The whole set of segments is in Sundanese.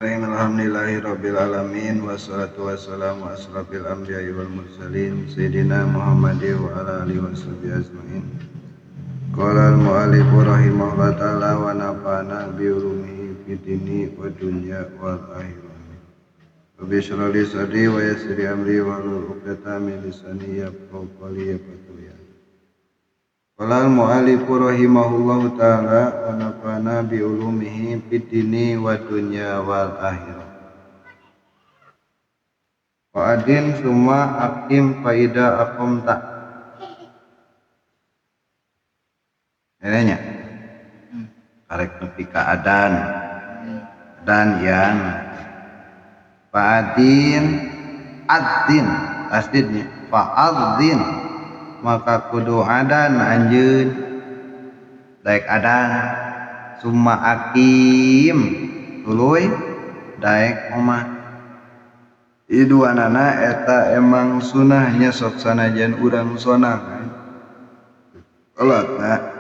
Alhamdulillahi rabbil alamin, wassalatu wassalamu asrafil anbiya'i wal mursalin, sayyidina Muhammadin wa ala alihi washabihi ajmain. Qala al mu'allif rahimahullah ta'ala wa nafa'ana bi ulumihi fid dini wa dunya wal akhirah. Rabbi shrah li sadri wa yassir li amri wahlul 'uqdatam min lisani yafqahu qawli. Qala al mu'allif rahimahullahu ta'ala wa nafa'ana bi ulumihi fid dini wa dunya wal akhirah. Wa adin summa aqim faida aqamta. Nya karek nepi ka adan. Adan yang fa'adin adzin tasdidnya fa'adzin, maka kudu adan anjeun daek adan, summa aqim tuluy daek omah. Iduanana eta emang sunahnya sok sanajan urang sonangan kolotna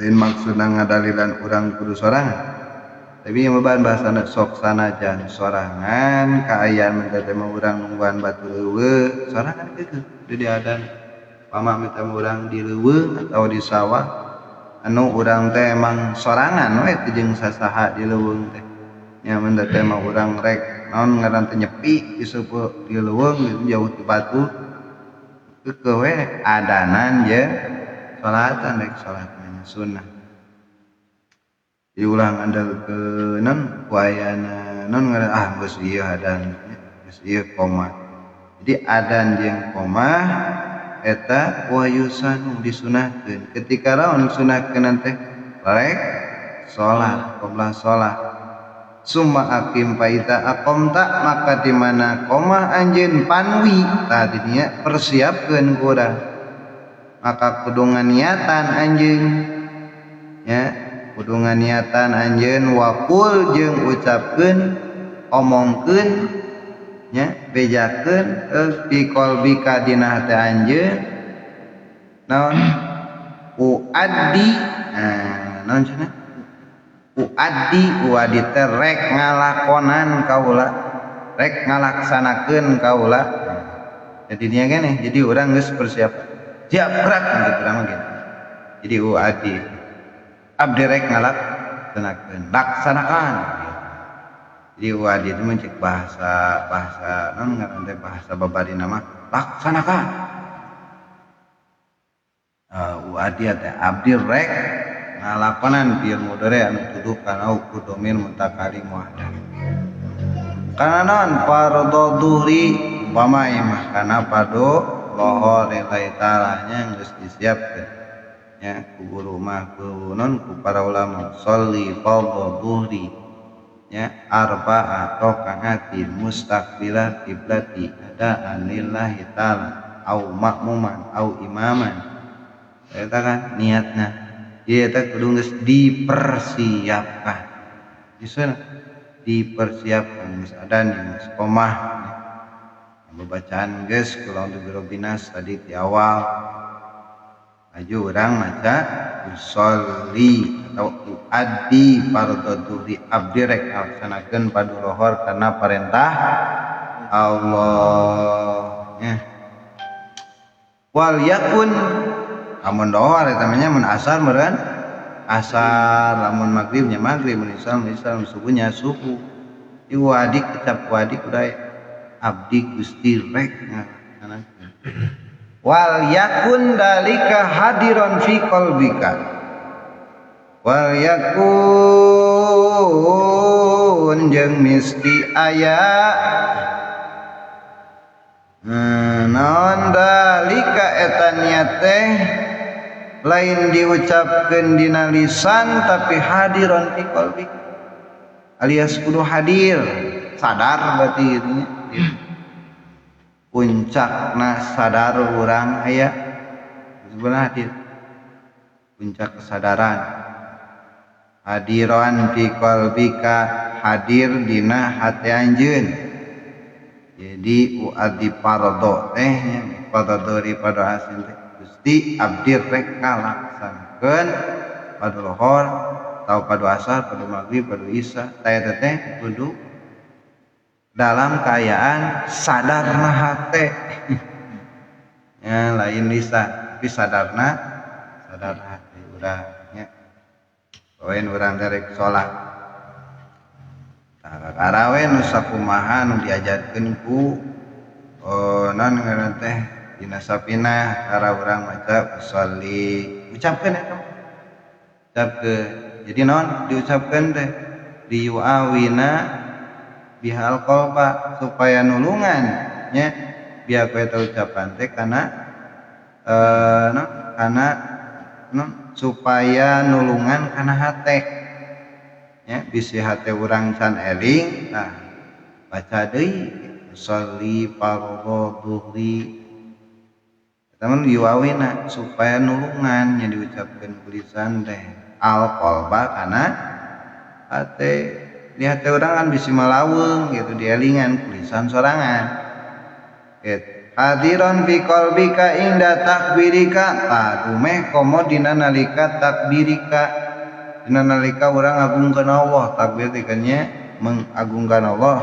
lain maksudna ngadalilan urang kudu sorangan, tapi yang beban bahasana sok sanajan sorangan kaayaan minta teh mah urang nungguan batu leuweung sorangan kitu di adan. Pama minta urang di leuweung atau di sawah anu urang teh emang sorangan we teu jeung sasaha di leuweung teh nya, minta teh mah urang rek naon ngaran teh nyepi di seupeut di leuweung gitu, jauh ti batu keukeuh we adanan jeung salatan rek salat mah sunnah. Diulang andal ke non wayana non ngaran ah geus ieu adan geus ieu koma. Jadi adan jeung koma eta wayusanu disunahkeun. Ketika raon sunahkeun teh rek salat qabla salat. Summa aqim faida aqamta, maka di mana koma anjeun panwi tah dinya persiapkeun ku urang. Maka kudu nganiatan anjeun nya, kudu nganiatan anjeun waqul jeung ucapkeun omongkeun nya, bejakeun fi qalbika dina hate anjeun naon uaddi, nah naon cenah uaddi, uaddi teh rek ngalakonan kaula, rek ngalaksanakeun kaula. Jadi nya keneh, jadi urang geus persiapan siap gerak gitu urang mah gitu. Jadi uaddi abdi rek ngalaksanakeun, laksanakan. Jadi uaddi itu mah cek bahasa bahasa naon ngaran teh bahasa babadina mah laksanakan. Uaddi teh abdi rek ngalakonan fi'il mudhari anu tuduh kana ku domir mutakalim wahdah. Kana naon fardhu dhuhri umpama ieu mah kana fardu lohor lillahi ta'ala nya geus disiapkeun nya ku guru mah ku non ku para ulama sholli fardhu dhuhri nya arba'a raka'atin mustaqbilah kiblati adaan lillahi ta'ala au makmuman au imaman. Eta kan niatna ieu teh kudu geus dipersiapkan. Di dipersiapkan geus adan geus komah bacaan geus kula birobinas tadi di awal maju urang maca usolli atau uaddi fardhu dhuhri abdi rek laksanakeun padu lohor karena perintah Allah nya. Wal yakun amun lohor eta mah nya, mun asar meureun asar, lamun maghrib nya maghrib, mun isya isya, mun subuh nya subuh. Ieu wadi kecap wadi kudu abdi Gusti rek ngalaksanakeun. Wal yakun dalika hadiron fi qalbika. Wal yakun jeung misti aya naon dalika eta niat teh lain diucapkeun dina lisan tapi hadiron fi qalbika alias kudu hadir sadar berarti gitu nya. Puncakna sadar urang aya sebenarnya hadir puncak kesadaran hadiron fi qalbika hadir dina hate anjeun. Jadi uaddi fardhu teh nya fardhu pada asin teh Gusti abdi rek ngalaksanakeun padu lohor atau padu asar, padu maghrib, padu isya, teh teh kudu Dalam kaayaan sadarna hate ya, lain lisan tapi sadarna, sadar hati urang nya. Poin urang derek salat tah karawe nu sakumaha nu diajarkeun ku non ngaran teh dina sapinah cara urang maca usolli, ucapkeun eta, ucapkeun. Jadi naon diucapkeun teh? Liyuawina bihal qalba, supaya nulungan nya biar ku eta ucapan teh kana non kana non supaya nulungan kana hate nya, bisi hate urang can eling. Nah, baca deui usolli fardhu dhuhri eta mah yuawina supaya nulungan nya diucapkeun ku lisan teh al qalba kana hate. Di hate urang kan bisi malaweung gitu, dielingan ku lisan sorangan gitu. Hadiron fi qalbika inda takbirika, tah dumeh komo dina nalika takbirika, dina nalika urang ngagungkeun Allah. Takbir teh nya mengagungkan Allah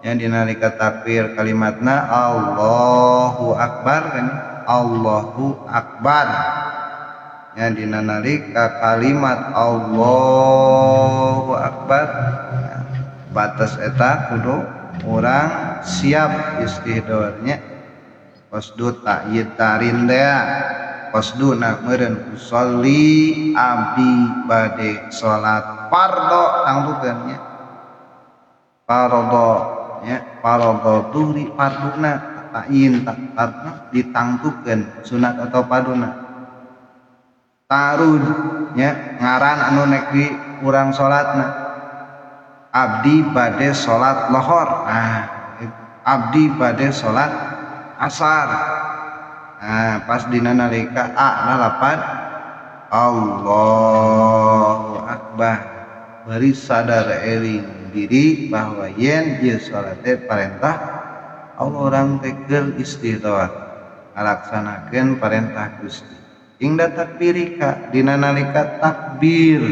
nya, dina nalika takbir kalimatna Allahu akbar kan, Allahu akbar nya, dina nalika kalimat Allahu akbar batas eta kudu urang siap istihdornya. Qasdu ta'yid tarin teh qasdu na meureun usolli abdi bade salat fardho tangtukeun nya, fardho nya, fardho tuhri farduna ta'yin tak ditangtukeun sunat atau farduna tarun nya ngaran anu nek di urang salatna abdi bade salat lohor, nah abdi bade salat asar. Nah, pas dina nalika a na lapan Allahu akbar bari sadar eling diri bahwa yen ieu salat teh parentah Allah, urang teh keur istihdar ngalaksanakeun parentah Gusti. Ingda takbirika dina nalika takbir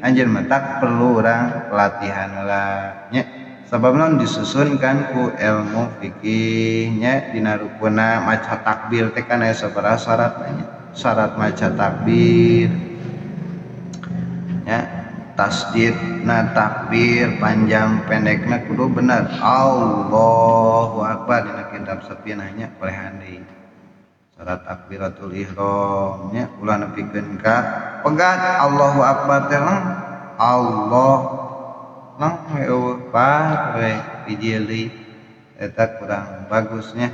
anjeun mah tak perlu urang pelatihan lah nya, sabab naon disusunkan ku ilmu fikih nya dina rukunna maca takbir teh kan aya sabaraha syaratna nya. Syarat maca takbir nya, tasdidna takbir panjang pendekna kudu bener Allahu akbar dina kitab sapinah nya polehan deui. Syarat takbiratul ihram nya ulah nepikeun ka pegat Allahu akbar teh Allah nang eueuh we hiji deui eta kurang bagusnya.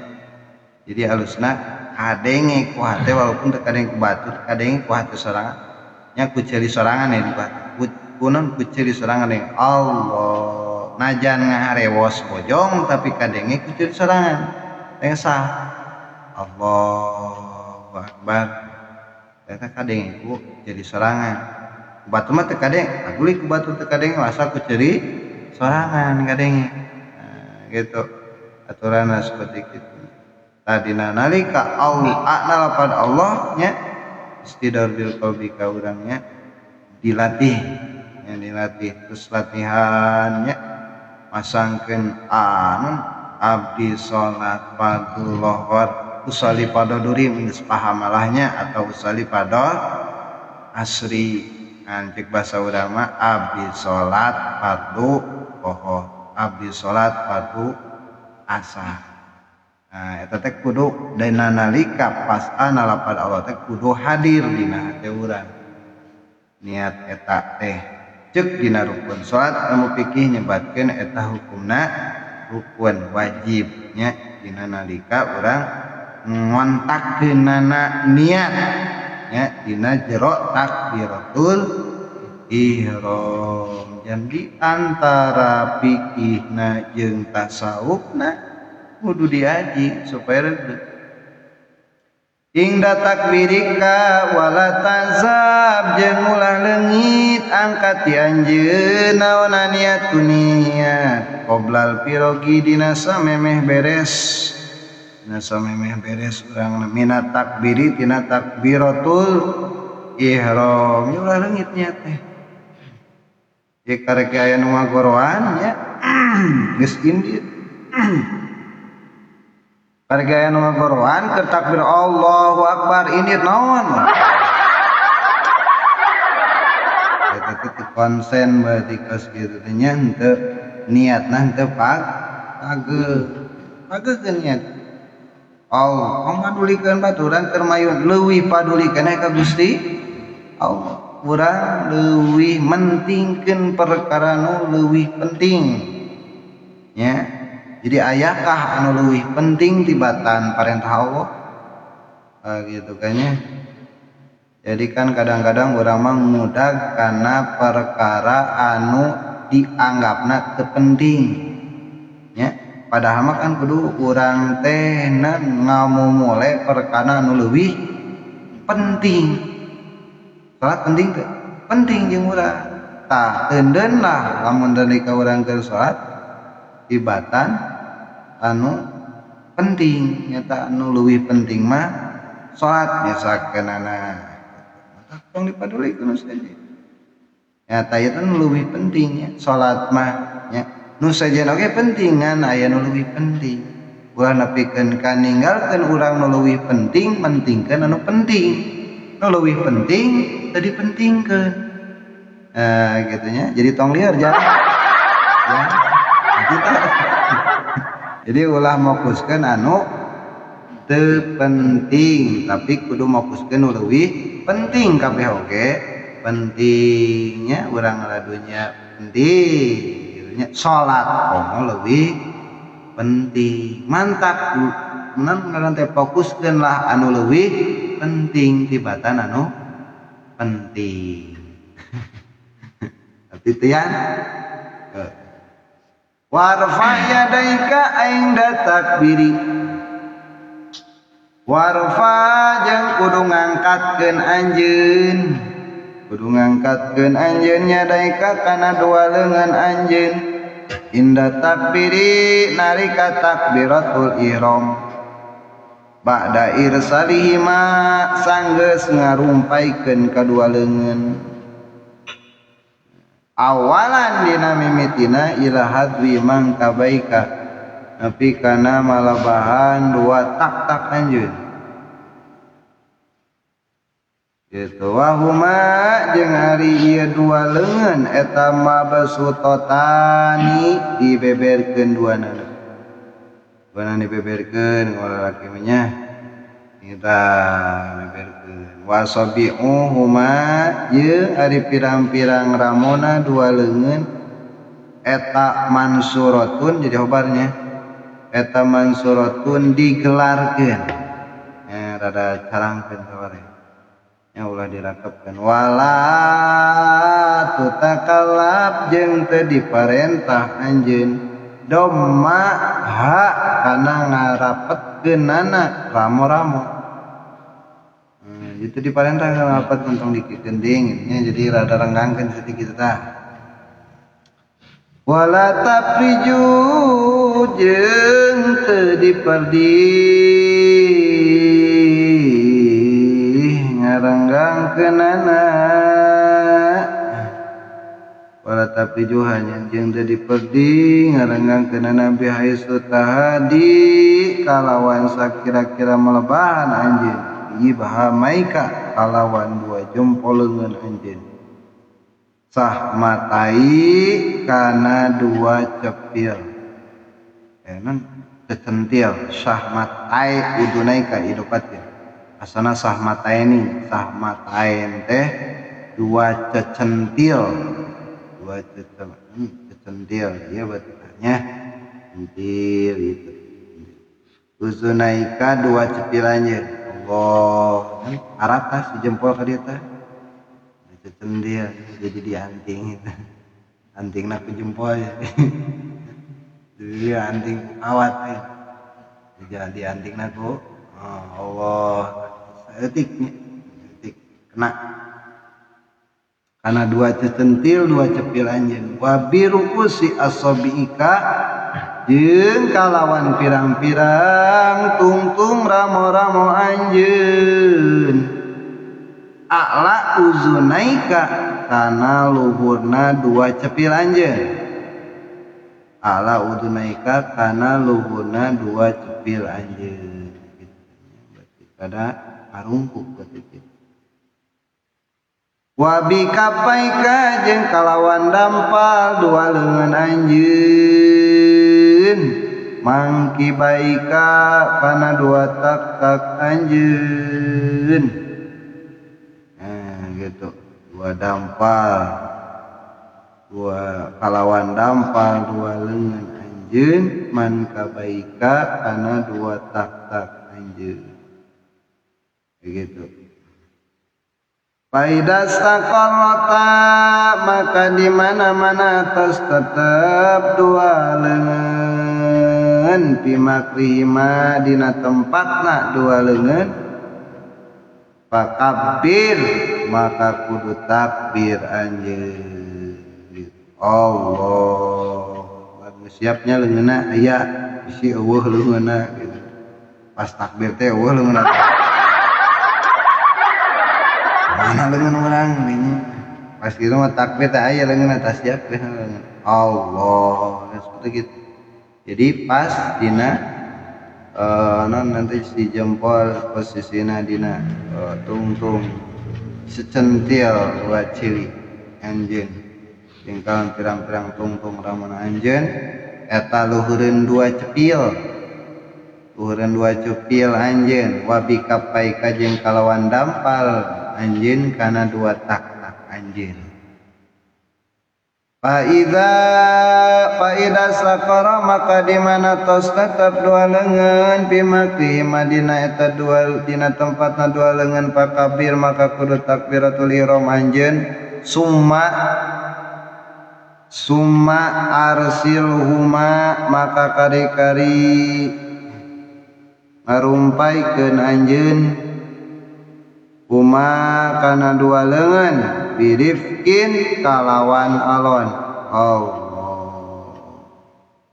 Jadi halusna kadenge ku hate walaupun teu kadenge ku batur, kadenge ku hate sorangan nya, ku ceuli sorangan ya di batur kunon ku ceuli sorangan ya Allah najan ngaharewos bojong tapi kadenge ku ceuli sorangan teh sah Allahu akbar eta kadenge ku ceuli sorangan. Ku batur mah teu kadenge, aguli ku batur teu kadenge asal ku ceuli sorangan kadenge. Nah, gitu aturanna seperti itu. Tadina nalika Allah akna lapan Allah nya istidar bil qalbi ka urangnya dilatih nya, dilatih terus latihannya masangkeun anu abdi salat fardhu lohor usolli fardhu duri geus paham malahnya atau usolli fardhu asri. Anjing bahasa urang mah abdi salat fardhu lohor, abdi salat fardhu asar. Nah, eta teh kudu dina nalika pas ana lapan Allah teh kudu hadir dina hate urang. Niat eta teh ceuk dina rukun salat anu fikih nyebatkeun eta hukumna rukun wajib nya dina nalika urang ngontakkeunana niat nya dina jero takbiratul ihram. Jadi antara fikihna jeung tasawufna kudu diaji supaya reugeuh. Ingda takbirika wala tazab jeung ulah leungit angkat ti anjeun naonna niat ku niat qoblal firogi dina samemeh beres, dina samemeh beres urang minat takbiri tina takbiratul ihram. Ulah leungit niat teh. Ieu karek aya nu ngagoroan nya Geus indit. Karek aya nu ngagoroan keur takbir Allahu Akbar indit naon. Eta teh teu konsen berarti kos kitu teh nya henteu niatna henteu pageuh. Pageuhkeun niat. Allah tong padulikeun baturan keur mayun leuwih paduli keneh ka Gusti Allah. Urang leuwih mentingkeun perkara nu leuwih penting. Nya. Jadi ayakah anu leuwih penting tibatan parentah Allah? Gitu kan nya. Jadi kan kadang-kadang urang mah ngudag kana perkara anu dianggapna teu penting. Nya, padahal mah kan kudu urang teh ngamumule perkara anu leuwih penting. Salat penting teu? Penting jeung urang. Tah teundeun lah lamun nalika urang keur salat tibatan anu penting, nyata anu leuwih penting mah salat biasakeunana. Maka tong dipadulikeun nu sejen. Nyata ieu teh nu leuwih penting nya salat mah nya. Nu sejen oge penting ngan aya nu leuwih penting. Ulah nepikeun ka ninggalkeun urang nu leuwih penting, pentingkeun anu penting. Nu leuwih penting teu dipentingkeun. Gitu nya. Jadi tong lieur jangan. Ya. Kita. Jadi ulah fokuskeun anu teu penting, tapi kudu fokuskeun nu leuwih penting kabeh oge. Pentingnya urang ngadunya penting gitu nya. Salat komo leuwih penting. Mantap meunang ngaran teh fokuskeun lah anu leuwih penting tibatan anu penting. Tapi tian warfa yadaika inda takbiri. Warfa jeung kudu ngangkatkeun anjeun. Kudu ngangkatkeun anjeun yadaika kana dua leungeun anjeun. Inda takbiri nalika takbiratul ihram. Ba'da irsalihima sanggeus ngarumpaikeun kadua leungeun. Awalan dina mimitina ila hadwi mangkabaika nepi kana malabahan dua tak-tak anjeun. Gitu wahuma jeung ari ieu dua leungeun eta mabsutotani dibeberkeun duanana. Duanana dibeberkeun lalaki mah nya. Kita beberkeun wasabi'uhuma jeung ari pirang-pirang ramona dua leungeun eta mansuratun jadi hobarnya eta mansuratun digelarkeun nya rada carangkeun sabare nya ulah dirakepkeun wala tutakallab jeung teu diparentah anjeun domma ha kana ngarapetkeunana ramo-ramo. Itu diparentah rapat tentang dikending nya jadi rada renggangkeun sedikit tah. Wala tafriju jeung teu diperdih ngarenggangkeunana. Wala tafriju hanya jeung teu diperdih ngarenggangkeunana bihaisu tahadi kalawan sakira-kira melebahan anjeun. Ibhamaika kalawan dua jempol leungeun anjeun sahmatai kana dua cepil enan cecentil sahmatai udunaika idopatin asana sahmataini sahmatain teh dua cecentil dua cecentil ieu berarti nya centil itu udunaika dua cepil anjeun. Oh, arata si jempol ka dieu teh. Cecendil jadi dianting itu. Antingna ku jempol. Jadi anting ku kawat teh. Jadi antingna ku oh, Allah saeutik nya. Saeutik kena. Kana dua cecentil, dua cepil anjeun. Wa biruusi asabiika jeung kalawan pirang-pirang tungtung ramo-ramo anjeun a'la uzunaika kana luhurna dua cepil anjeun Ala udunaika kana luhurna dua cepil anjeun gitu berarti kada karungkuk berarti gitu. Wa bi kapaika jeung kalawan dampal dua leungeun anjeun mangkibaika kana dua tak-tak anjeun. Nah gitu, dua dampal, dua kalawan dampal dua leungeun anjeun mankabaika kana dua tak-tak anjeun. Begitu. Faida staqarrata maka di mana-mana atas tetap dua leungeun pimakrima dina tempatna dua leungeun fakabbir maka kudu takbir anjeun. Allah siapnya leungeunna aya bisi eueuh leungeunna gitu. Pas takbir teh eueuh leungeunna. Mana leungeun urang ini pas gitu mah takbir teh aya leungeunna tah siap leungeun. Allah seperti gitu. Jadi pas dina non nanti si jempol posisina dina tungtung secentil dua cili anjeun tingkalan pirang-pirang tungtung ramon anjeun eta luhureun dua cepil, luhureun dua cepil anjeun wabi kapaika jeung kalawan dampal anjeun kana dua tak-tak anjeun. Faida sakara maka di mana tos tetap dua leungeun pimakri madina eta dua dina tempatna dua leungeun pakabir maka kudu takbiratul ihram anjeun summa arsilhuma maka kari-kari ngarumpaikeun anjeun huma kana dua leungeun birifkin kalawan alon. Allah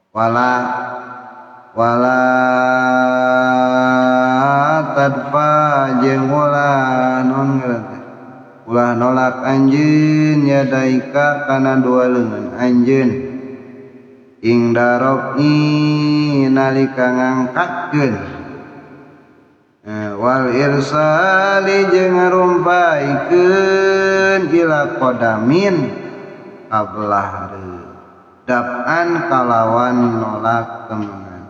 wala wala tadfa jeung ulah non ulah nolak anjeun yadaika kana dua leungeun anjeun ing darobi nalika ngangkatkeun wal irsali jeung ngarumpaikeun ila qadamin kablah dab'an kalawan nolak temenan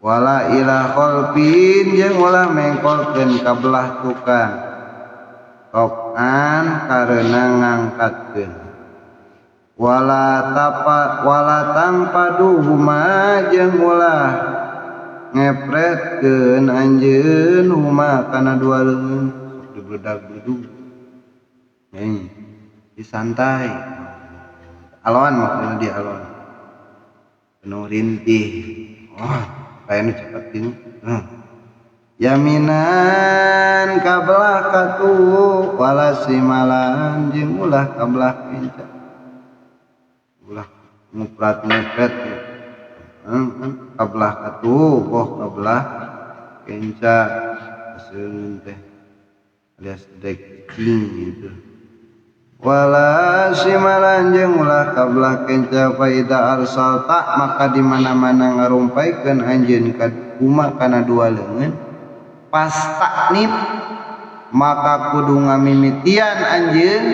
wala ila kholfin jeung ulah mengkolkeun kabelah tukang top'an karena ngangkatkeun wala tapa wala tangpaduhuma jeung ulah ngepretkeun anjeun huma kana dua leungeun sok dibledag-bledug disantai alon maksudna di alon penuh rintih wah kayaknya cepet gini yaminan kabelah katu wala simalan jeung ulah kabelah kenca ulah nguprat-ngupret kabelah katu boh kabelah kenca hasilun teh alias dek cing gitu wala simalan jeung ulah kabelah kenca faida arsalta maka di mana-mana ngarumpaikeun anjeun ka huma kana dua leungeun pas taknib maka kudu ngamimitian anjeun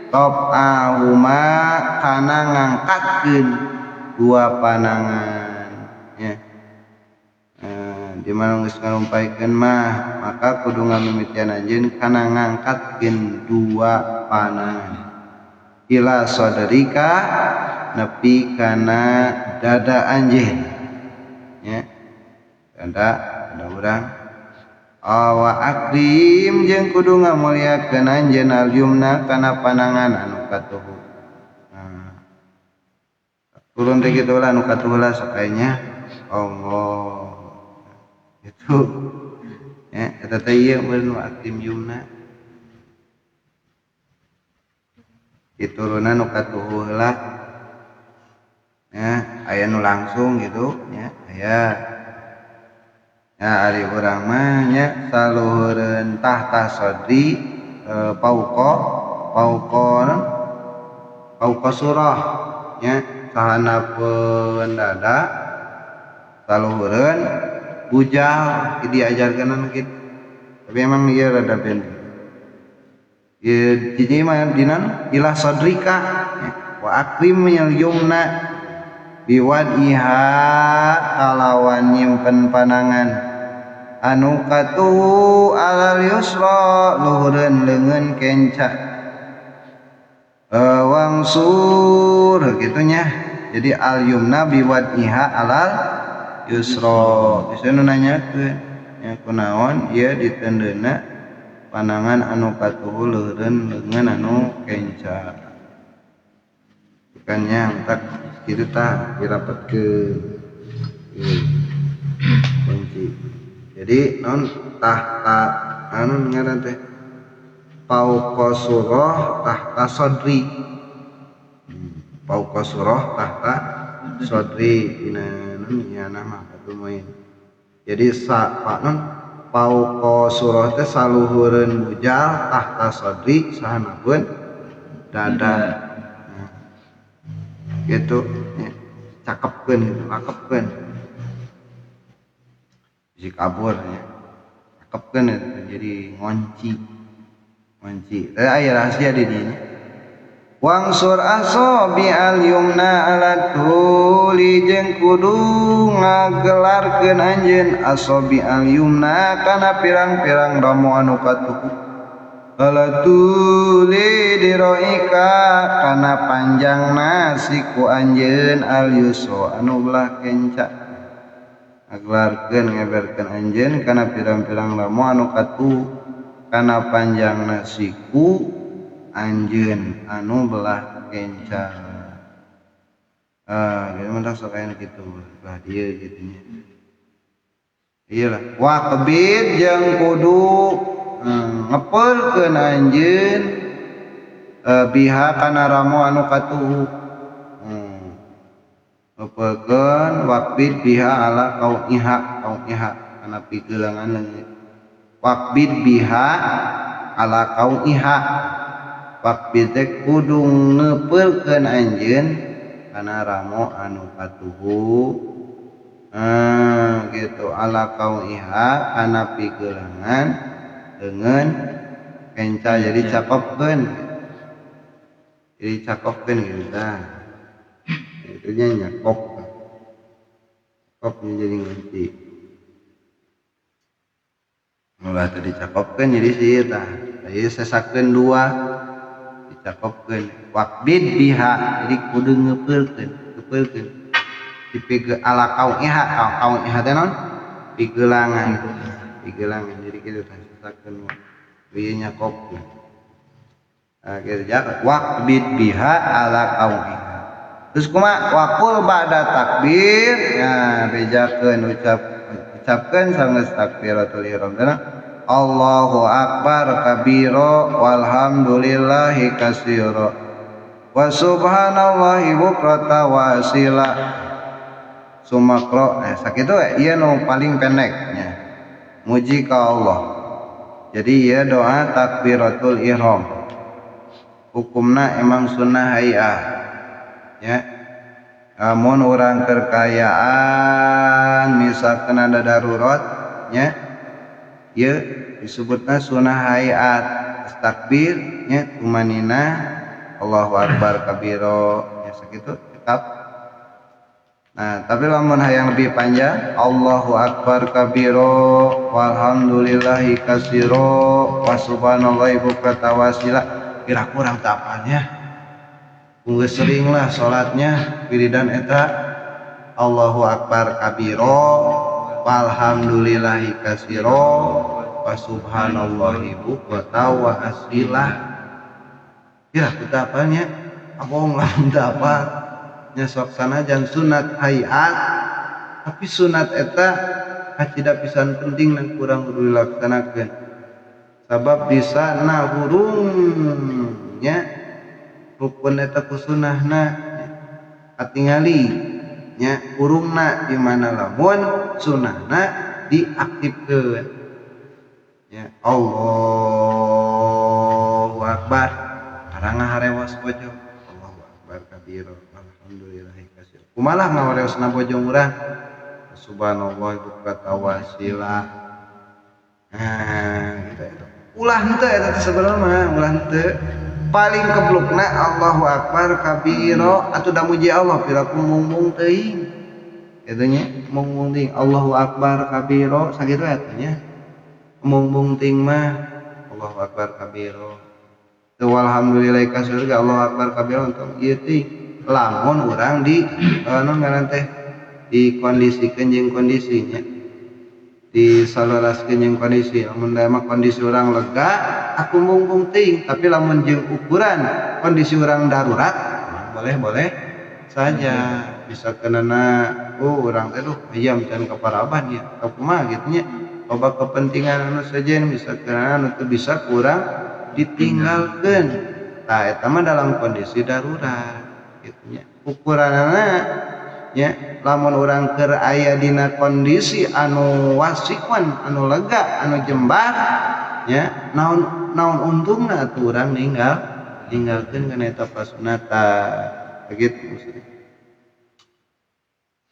top ahuma kana ngangkatkeun dua panangan ya. Di mana geus ngarumpaikeun mah maka kudu ngamimitian anjeun kana ngangkatkeun dua panangan ila sadarika nepi kana dada anjeun ya, dada dada urang awa akrim jeung kudu ngamuliakeun anjeun aljumna kana panangan anu katuhu. Nah, turun teh kitu lah anu katuhu lah sakayanya Allah itu ya eta teh ieu meureun wa akrim yumna diturunan nu katuhu heula ya aya nu langsung gitu ya aya ya ari urang mah nya saluhureun tahta sadri pauqa pauqa pauqa surah nya Sahanapeun dada saluhureun bujal diajarkeun kitu. Tapi emang ieu rada benten. Ieu hiji mah dina ila sadrika wa aqrim yumna biwadiha kalawan nyimpen panangan anu katuhu alal yusra luhureun leungeun kenca wangsur gitunya. Jadi al yumna biwadiha alal yusra. Bisa nu nanyakeun nya kunaon ieu ditendeuna panangan anu katuhu luhureun leungeun anu kenca. Bukannya tak kitu tah dirapetkeun kunci. Jadi non tahta anu ngaran teh fauqa surah tahta sadri. Fauqa surah tahta sadri dina non nya nama atuh moin. Jadi sa pak non fauqa surah teh saluhureun bujal tahta sadri sahanapeun dada. Nah, gitu ya. Cakepkeun gitu, lakepkeun. Bisi kabur ya. Cakepkeun itu jadi ngonci. Ngonci. Aya rahasia di dinya. Wangsur asobi al yumna ala tuli jeung kudu ngagelarkeun anjeun asobi al yumna kana pirang-pirang ramo anu katuhu ala tuli diroika kana panjangna siku anjeun al yusra anu belah kenca. Ngagelarkeun ngeberkeun anjeun kana pirang-pirang ramo anu katuhu kana panjangna siku anjeun anu belah kenca. Gitu mah sok aya kitu belah dieu kitu nya. Iyalah waqbid jeung kudu ngepeulkeun anjeun biha kana ramo anu katuhu. Ngepeulkeun waqbid biha ala qauiha qauiha kana pigeulangan leungit. Waqbid biha ala qauiha waqbid teh kudu ngepeulkeun anjeun kana ramo anu katuhu. Gitu ala qauiha kana pigeulangan leungeun kenca. Jadi cakopkeun. Jadi cakopkeun gitu tah. Itu nya nyakop. Cakopnya jadi ngunci. Ulah teh dicakopkeun jadi sih tah. Ieu sesakeun dua dicakopkeun waqbid biha jadi kudu ngepeulkeun ngepeulkeun dipige ala qauiha qauiha teh naon pigeulangan pigeulangan jadi kitu tah sesakeun ieu nyakopkeun. Kitu ja waqbid biha ala qauiha. Terus kumaha waqul ba'da takbir ya bejakeun ucapkeun sanggeus takbiratul ihram teh Allahu akbar kabiro walhamdulillahi katsira wa subhanallahi bukrata wa asila sumakro. Sakitu ieu nu paling pendek nya muji ka Allah. Jadi ieu doa takbiratul ihram hukumna emang sunnah hayah ya. Amun urang keur kayaan misalkan ada darurat nya ieu disebutna sunnah hayat takbir nya tumanina Allahu akbar kabiro nya sakitu cekap. Nah, tapi lamun hayang lebih panjang Allahu akbar kabiro walhamdulillahi katsiro wa subhanallahi bukrata wasila kira kurang teu apalnya. Geus sering lah salatnya wiridan eta Allahu akbar kabiro walhamdulillahi katsiro wa subhanallahi bukrata wa asilah. Ya teu apalnya abong lah teu apal nya sok sanajan sunat hayat tapi sunat eta kacida pisan penting dan kurang kudu dilaksanakeun sabab bisa na hurung nya rukun eta ku sunahna katingali nya hurungna di mana lamun sunahna diaktifkeun nya Allahu akbar karang ngaharewas bojo Allahu akbar kabiro alhamdulillahi Kumalah ngawareosna bojong urang. Subhanallah bukrata wasila. Nah, gitu eta. Ulah henteu eta teh sebenarnya mah, ulah henteu. Paling keblukna Allahu akbar kabiro atuh da muji Allah piraku mung-mung teuing. Kitu nya, mung-mung teuing Allahu akbar kabiro sakitu eta nya. Mung-mung teuing mah Allahu akbar kabiro. Teu walhamdulillah ka surga Allahu akbar kabiro entong ieu teuing. Lamun urang di naon ngaran teh dikondisikeun jeung kondisinya. Disalaraskeun jeung kondisi lamun mah kondisi urang lega aku mung-mung teuing tapi lamun jeung ukuran kondisi urang darurat boleh-boleh saja bisa kenana oh urang teh duh hayam can kaparaban ya kumaha kitu nya loba kepentingan anu sejen bisa kenana anu teu bisa kurang ditinggalkeun tah eta mah dalam kondisi darurat kitu nya ukuranana nya lamun urang keur aya dina kondisi anu wasikwan anu lega anu jembar nya naon naon untungna atuh urang ninggalkeun kana eta pasunatan begitu maksudnya.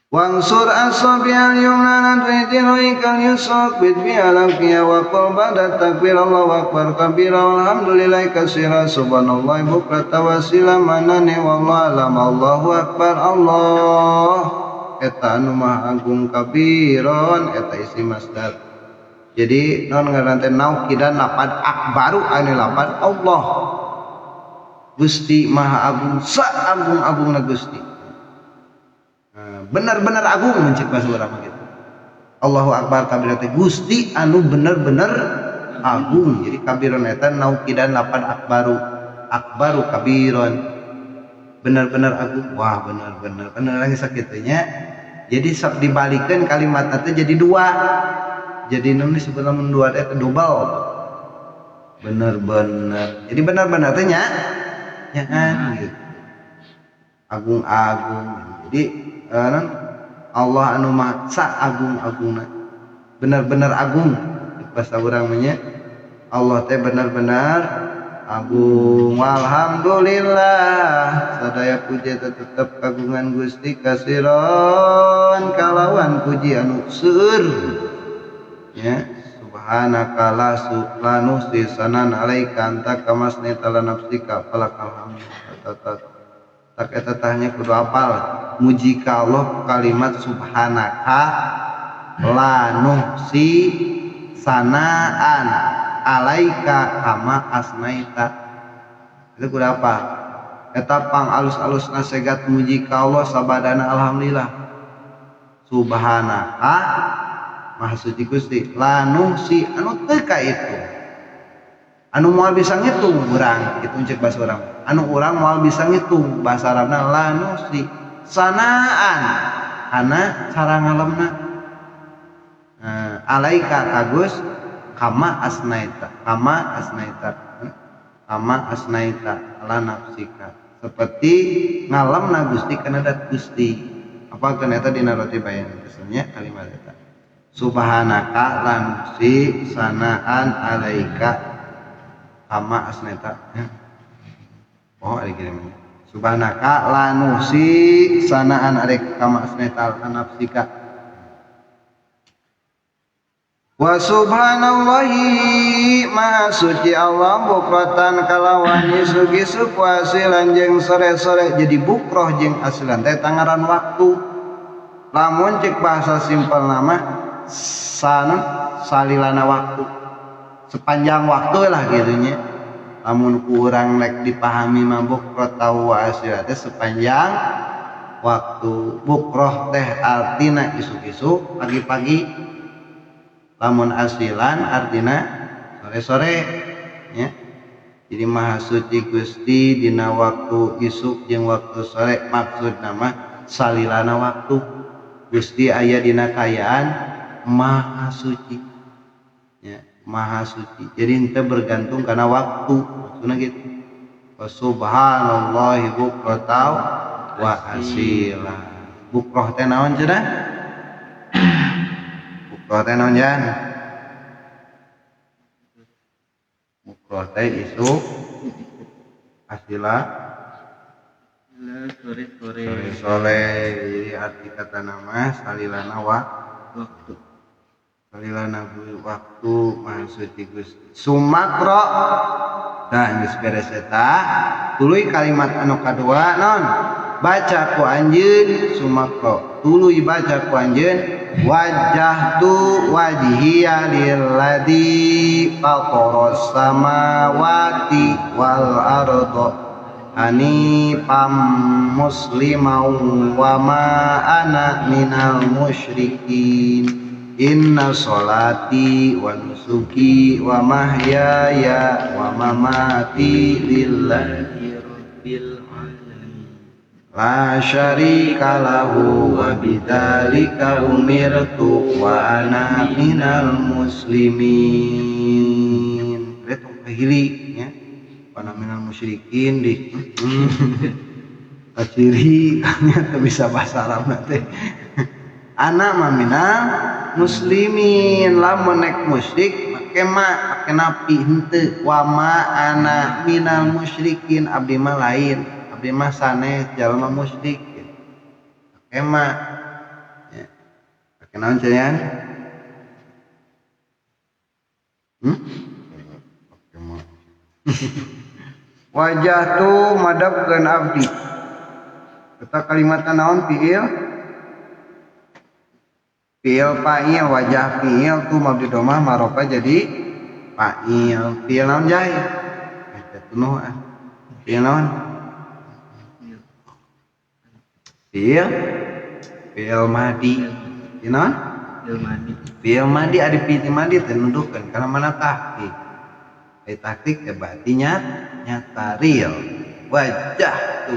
Wansur asabi'al yumna nadrijil yusra bid bi alafiya wa qul ba'da takbir Allahu akbar kabira walhamdulillahi katsira subhanallahi bukrata wasila manani wallahu alam Allahu akbar Allah eta anu maha agung kabiron eta isi masdar. Jadi non ngaran teh naukidan lapad akbaru anu lapad Allah Gusti maha agung sa agung-agungna Gusti. Benar-benar agung mencik bahasa urang mah gitu. Allahu akbar kabir teh Gusti anu bener-bener agung. Jadi kabiron eta naukidan lapan akbaru. Akbaru kabiron. Benar-benar agung. Wah, benar-benar. Kan lagi sakitu nya. Jadi sok dibalikeun kalimatna teh jadi dua. Jadi nu disebut lamun dua teh double. Bener-bener. Jadi benar-benar teh nya nyaan gitu. Agung-agung. Jadi Allah anu maha agung-agungna benar-benar agung bahasa urang mah nya Allah teh benar-benar agung. Walhamdulillah sadaya puji tetep kagungan Gusti kasiron kalawan puji anu seueur nya subhanaka la nuhsi sanan alaika anta kama asnaita ala nafsika falakal hamdu. Tak eta tahnya kudu apal muji ka Allah kalimat subhanaka la nuhsi sanaan alaika kama asnaita. Itu kudu apa eta pang alus-alusna segat muji ka Allah sabadana alhamdulillah subhanaka maha suci Gusti la nuhsi anu teu ka itu anu moal bisa ngitung urang kitu cek bahasa urang anu urang moal bisa ngitung bahasa Arabna la nuhsi sanaan ana cara ngalemna alaika kagus kama asnaita kama asnaita kama asnaita ala nafsika seperti ngalemna Gusti kana dat Gusti apa kana eta dina roti bayan kesannya kalimat eta subhanaka la nuhsi sanaan alaika kama asnaita. Oh ari kirim. Subhanaka la nuhsi sanaan alaika kama asnaita ala nafsika. Wa subhanallahi maha suci Allah bukratan kalawan isuk-isuk wasilan jeung sore-sore. Jadi bukroh jeung asilan teh tangaran waktu. Lamun cek bahasa simpel nama sanun salilana waktu. Sepanjang waktu lah gitu nya. Lamun kurang rek dipahami mah bukroh tau wa asilan teh sepanjang waktu. Bukroh teh artina isuk-isuk pagi-pagi. Lamun asilan artina sore-sore nya. Jadi maha suci Gusti dina waktu isuk jeung waktu sore maksudna mah salilana waktu. Gusti aya dina kaayaan maha suci. Ya, maha suci. Jadi henteu bergantung kana waktu maksudna gitu. Wa subhanallahi bukratan wa asila. Bukroh teh naon cenah? Bukroh teh naon jan? Bukroh teh isuk asila Sore-sore. Sore-sore. Jadi arti kata nama salilana waktu. Salilana waktu maksud Gusti. Sumakro. Nah, geus beres eta. Tuluy kalimat anu kadua non. Baca ku anjeun sumakro. Tuluy baca ku anjeun wajjahtu wajhiya lilladzi fataras samawati wal arda hanifam musliman wa ma ana minal musyrikin. Inna sholati wa nusuki wa mahyaya wa mamati lillahi rabbil alamin. La syarika lahu wa bidzalika umirtu wa ana minal muslimin. Retong kahili nya. Wa ana minal musyrikin di. Kaciri nya teu bisa bahasa Arab teh. Ana mah minal muslimin, lamun nek musyrik make ma make napi henteu wa ma ana minal musyrikin, abdi mah lain, abdi mah sanes jalma musyrik. Make ma ya. Make naon cenah? Make ma. Wajah tu madapkeun abdi. Eta kalimatna naon fiil? Fiil fa'il, wajah fiil tu mabdi domah marofa jadi fa'il. Fiil naon jai? Eta tunuh ah. Fiil naon? Fiil fiil madi. Fiil naon? Fiil madi. Fiil madi ari fiil madi teh nuduhkeun kana mana tahqiq. Ai tahqiq teh berarti nyata real. Wajah tu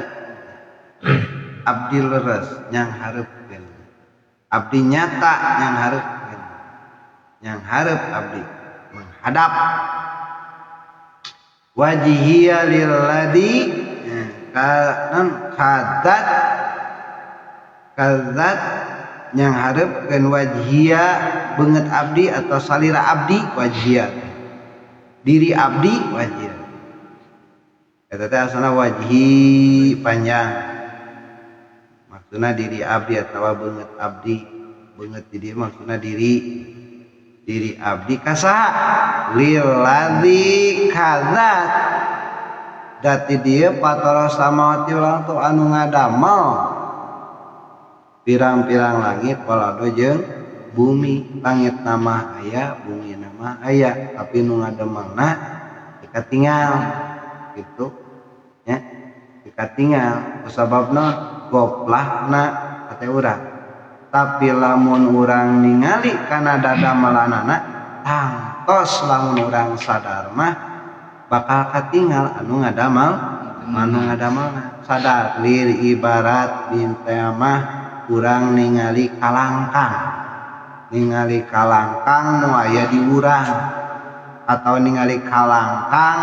abdi leres nyang hareupeun. Abdi nyata yang hareup, yang hareup abdi menghadap. Wajhiya lilladzi kadat kadzat yang hareup keun wajhiya beungeut abdi atau salira abdi wajhiya diri abdi wajhiya eta teh asalna wajhi panjang maksudna diri abdi atawa beungeut abdi, beungeut di dieu maksudna diri diri abdi ka saha lilladzi kadzat dati dieu patara samawati wal ardi anu ngadamel pirang-pirang langit wal ardi jeung bumi. Langit nama aya, bumi nama aya, tapi nu ngadamelna dikatingal gitu nya, dikatingal kusababna goplahna kate urang. Tapi lamun urang ningali kana dadamelanana tangtos lamun urang sadar mah bakal katingal anu ngadamel, anu ngadamelna. Sadar lir ibarat bintang mah urang ningali kalangkang, ningali kalangkang nu aya di urang atau ningali kalangkang,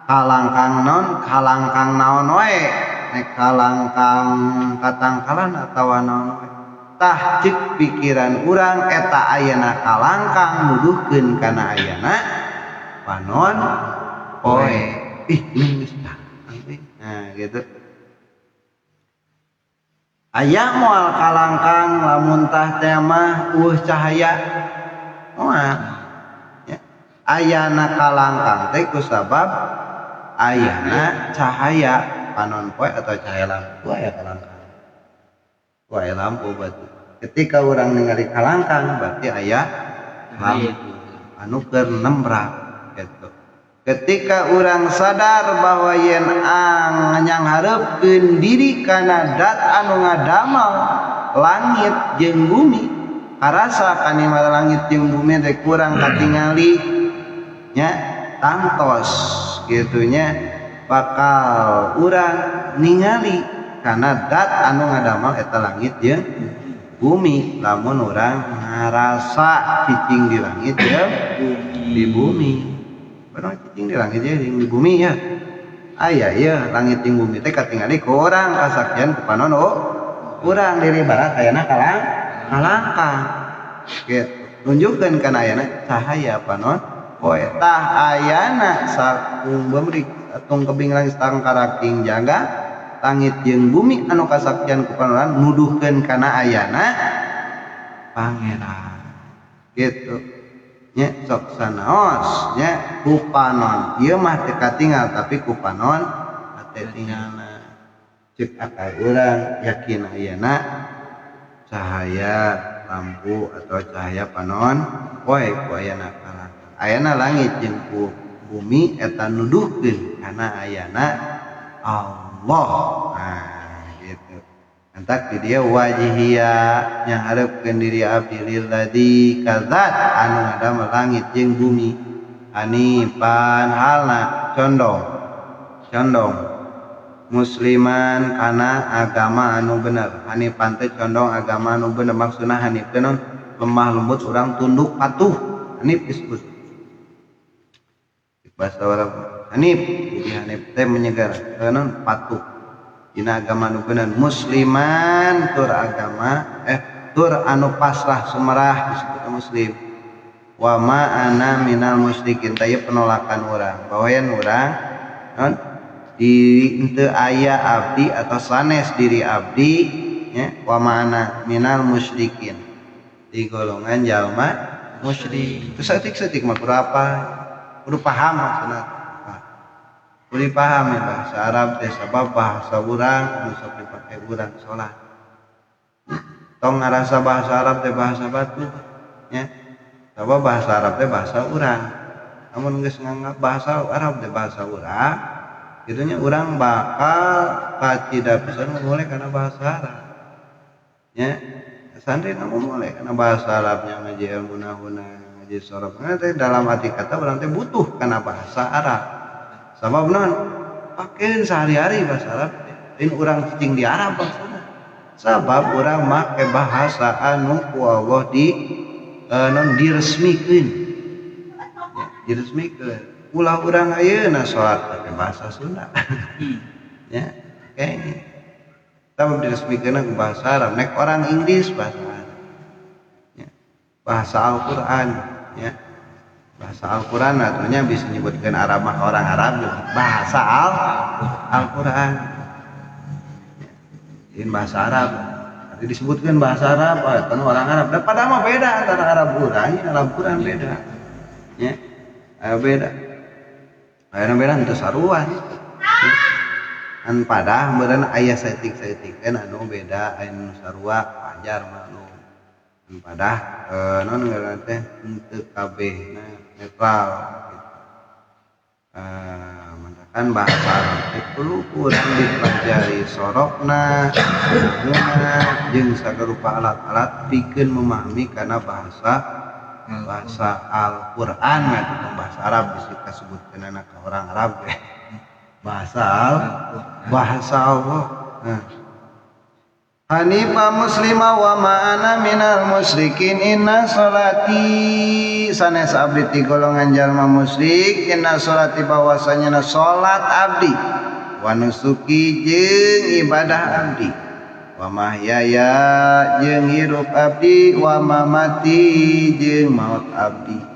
kalangkang non, kalangkang naon wae, nek kalangkang katangkalan atawa naon wae. Tah cek pikiran urang eta ayana kalangkang nuduhkeun kana ayana panon poe. Ih, geus tah. Nah, gitu. Aya moal kalangkang lamun tah teh mah eueuh cahaya. Moal. Ya. Ayana kalangkang teh kusabab ayana cahaya panon poe atau cahaya lampu aya kalangkang. Aya lampu berarti. Ketika orang ningali kalangkang berarti aya lampu anu keur nembrak gitu. Ketika orang sadar bahwa yen nyang hareupeun diri kana dat anu ngadamel langit jeung bumi, karasa kanima langit jeung bumi teh kurang katingali nya tangtos gitu nya, bakal urang ningali kana dat anu ngadamel eta langit jeung bumi. Lamun urang ngarasa cicing di langit jeung di bumi, padahal cicing di langit jeung di bumi ya aya ya langit jeung bumi teh katingali ku urang kasakian ku panon urang diri barat ayana kalangkang gitu, nunjukkeun kana ayana cahaya panon poe. Tah ayana saung beurik atung kebing langit tangkaraking jaga Langit jeung bumi anu kasaktian ku panon nuduhkeun kana ayana pangeran gitu nya. Sok sanaos nya ku panon ieu mah teu katingal tapi ku panon hate tinggalna. Cek akal urang yakin ayana cahaya lampu atau cahaya panon poe ku ayana kalangkang ayana langit jeung ku bumi eta nuduhkeun kana ayana Allah. Nah gitu. Entak di dia wajihia nyaharepkeun diri abdi lilladzi kadzat anu ngadamel langit jeung bumi hanifan halna condong condong musliman kana agama anu bener. Hanifan teh condong agama anu bener, maksudna hanif teh non lemah lembut urang tunduk patuh. Hanif disebut bahasa orang hanif, jadi hanif teh menyegar non patuh dina agama anu bener. Musliman tur agama tur anu pasrah sumerah disebut muslim. Wa ma ana minal musyrikin teh penolakan urang bawayan urang non diri henteu aya abdi atau sanes diri abdi nya wa ma ana minal musyrikin di golongan jalma musyrik. Terus saeutik-saeutik mah kudu apa? Kudu paham maksudna. Kudu paham ya bahasa Arab teh sabab bahasa urang nu sok dipake urang salat. Tong ngarasa bahasa Arab teh bahasa batu nya. Sabab bahasa Arab teh bahasa urang. Lamun geus nganggap bahasa Arab teh bahasa urang, gitunya urang bakal kacida pisan ngomoleh kana bahasa Arab. Nya, santri ngomoleh kana bahasa Arabnya ngaji ilmu nahuna, ngaji sorof. Teh dalam arti kata urang teh butuh kana bahasa Arab. Sabab naon? Pakeun sehari-hari bahasa Arab teh. Lain urang cicing di Arab maksudna. Sabab urang make bahasa anu ku Allah di non diresmikeun. Ya, diresmikeun. Ulah urang ayeuna salat pakai bahasa Sunda. Ya, kayaknya. Sabab diresmikeun ku bahasa Arab, nek orang Inggris bahasa Arab. Ya. Bahasa Al-Qur'an, ya. Bahasa Al-Qur'an artinya bisa nyebutkeun Arab mah orang Arab bahasa Al-Qur'an. Ya. Ini bahasa Arab. Nanti disebutkan bahasa Arab, kan orang Arab. Dan padahal mah beda antara Arab urang, Arab Qur'an beda. Ya. Beda. Ayeuna beda henteu sarua. Ya. An padah meureun aya saeutik-saeutik anu beda aya nu sarua wajar maklum. An padah naon ngaranna teh henteu kabehna netral gitu. Matakan bahasa Arab teh perlu urang dipelajari sorofna, nahuna jeung sagarupa alat-alat pikeun memahami kana bahasa Al-Qur'an atau bahasa Arab bisa kasebutkeunana ka orang Arab teh. Bahasa bahasa Allah. Nah. Hanifa muslima wa ma ana minal musyrikin inna salati sanes abdi ti golongan jalma musyrik inna salati bahwasanya na salat abdi wa nusuki jeung ibadah abdi wa mahyaya jeung hirup abdi wa mamati jeung maut abdi.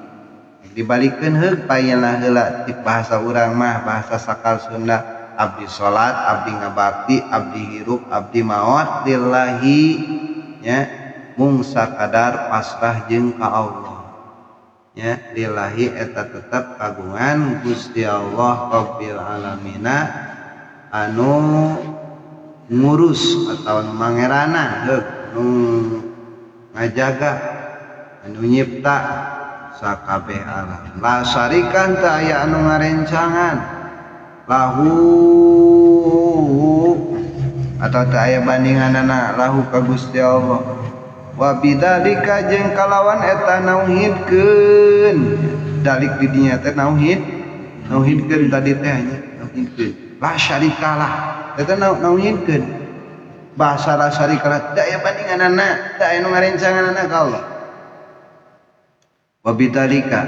Dibalikeun heug payeuna heula ti bahasa urang mah bahasa sakal Sunda. Abdi salat, abdi ngabakti, abdi hirup, abdi maot lillahi nya mung sakadar pasrah jeung ka Allah. Nya lillahi eta tetep kagungan Gusti Allah Rabbil alamina anu ngurus atau anu mangeranan heug anu ngajaga anu nyipta sakabeh alam. La syarikan teu aya anu ngarencangan lahu atau teu aya bandinganana lahu ka Gusti Allah. Wa bidzalika jeung kalawan eta nauhidkeun dalik di dinya teh nauhidkeun tadi teh nya nauhidkeun la syarikalah eta nauhidkeun bahasa la syarikalah teu aya bandinganana teu aya nu ngarencanganana ka Allah. Wa bidzalika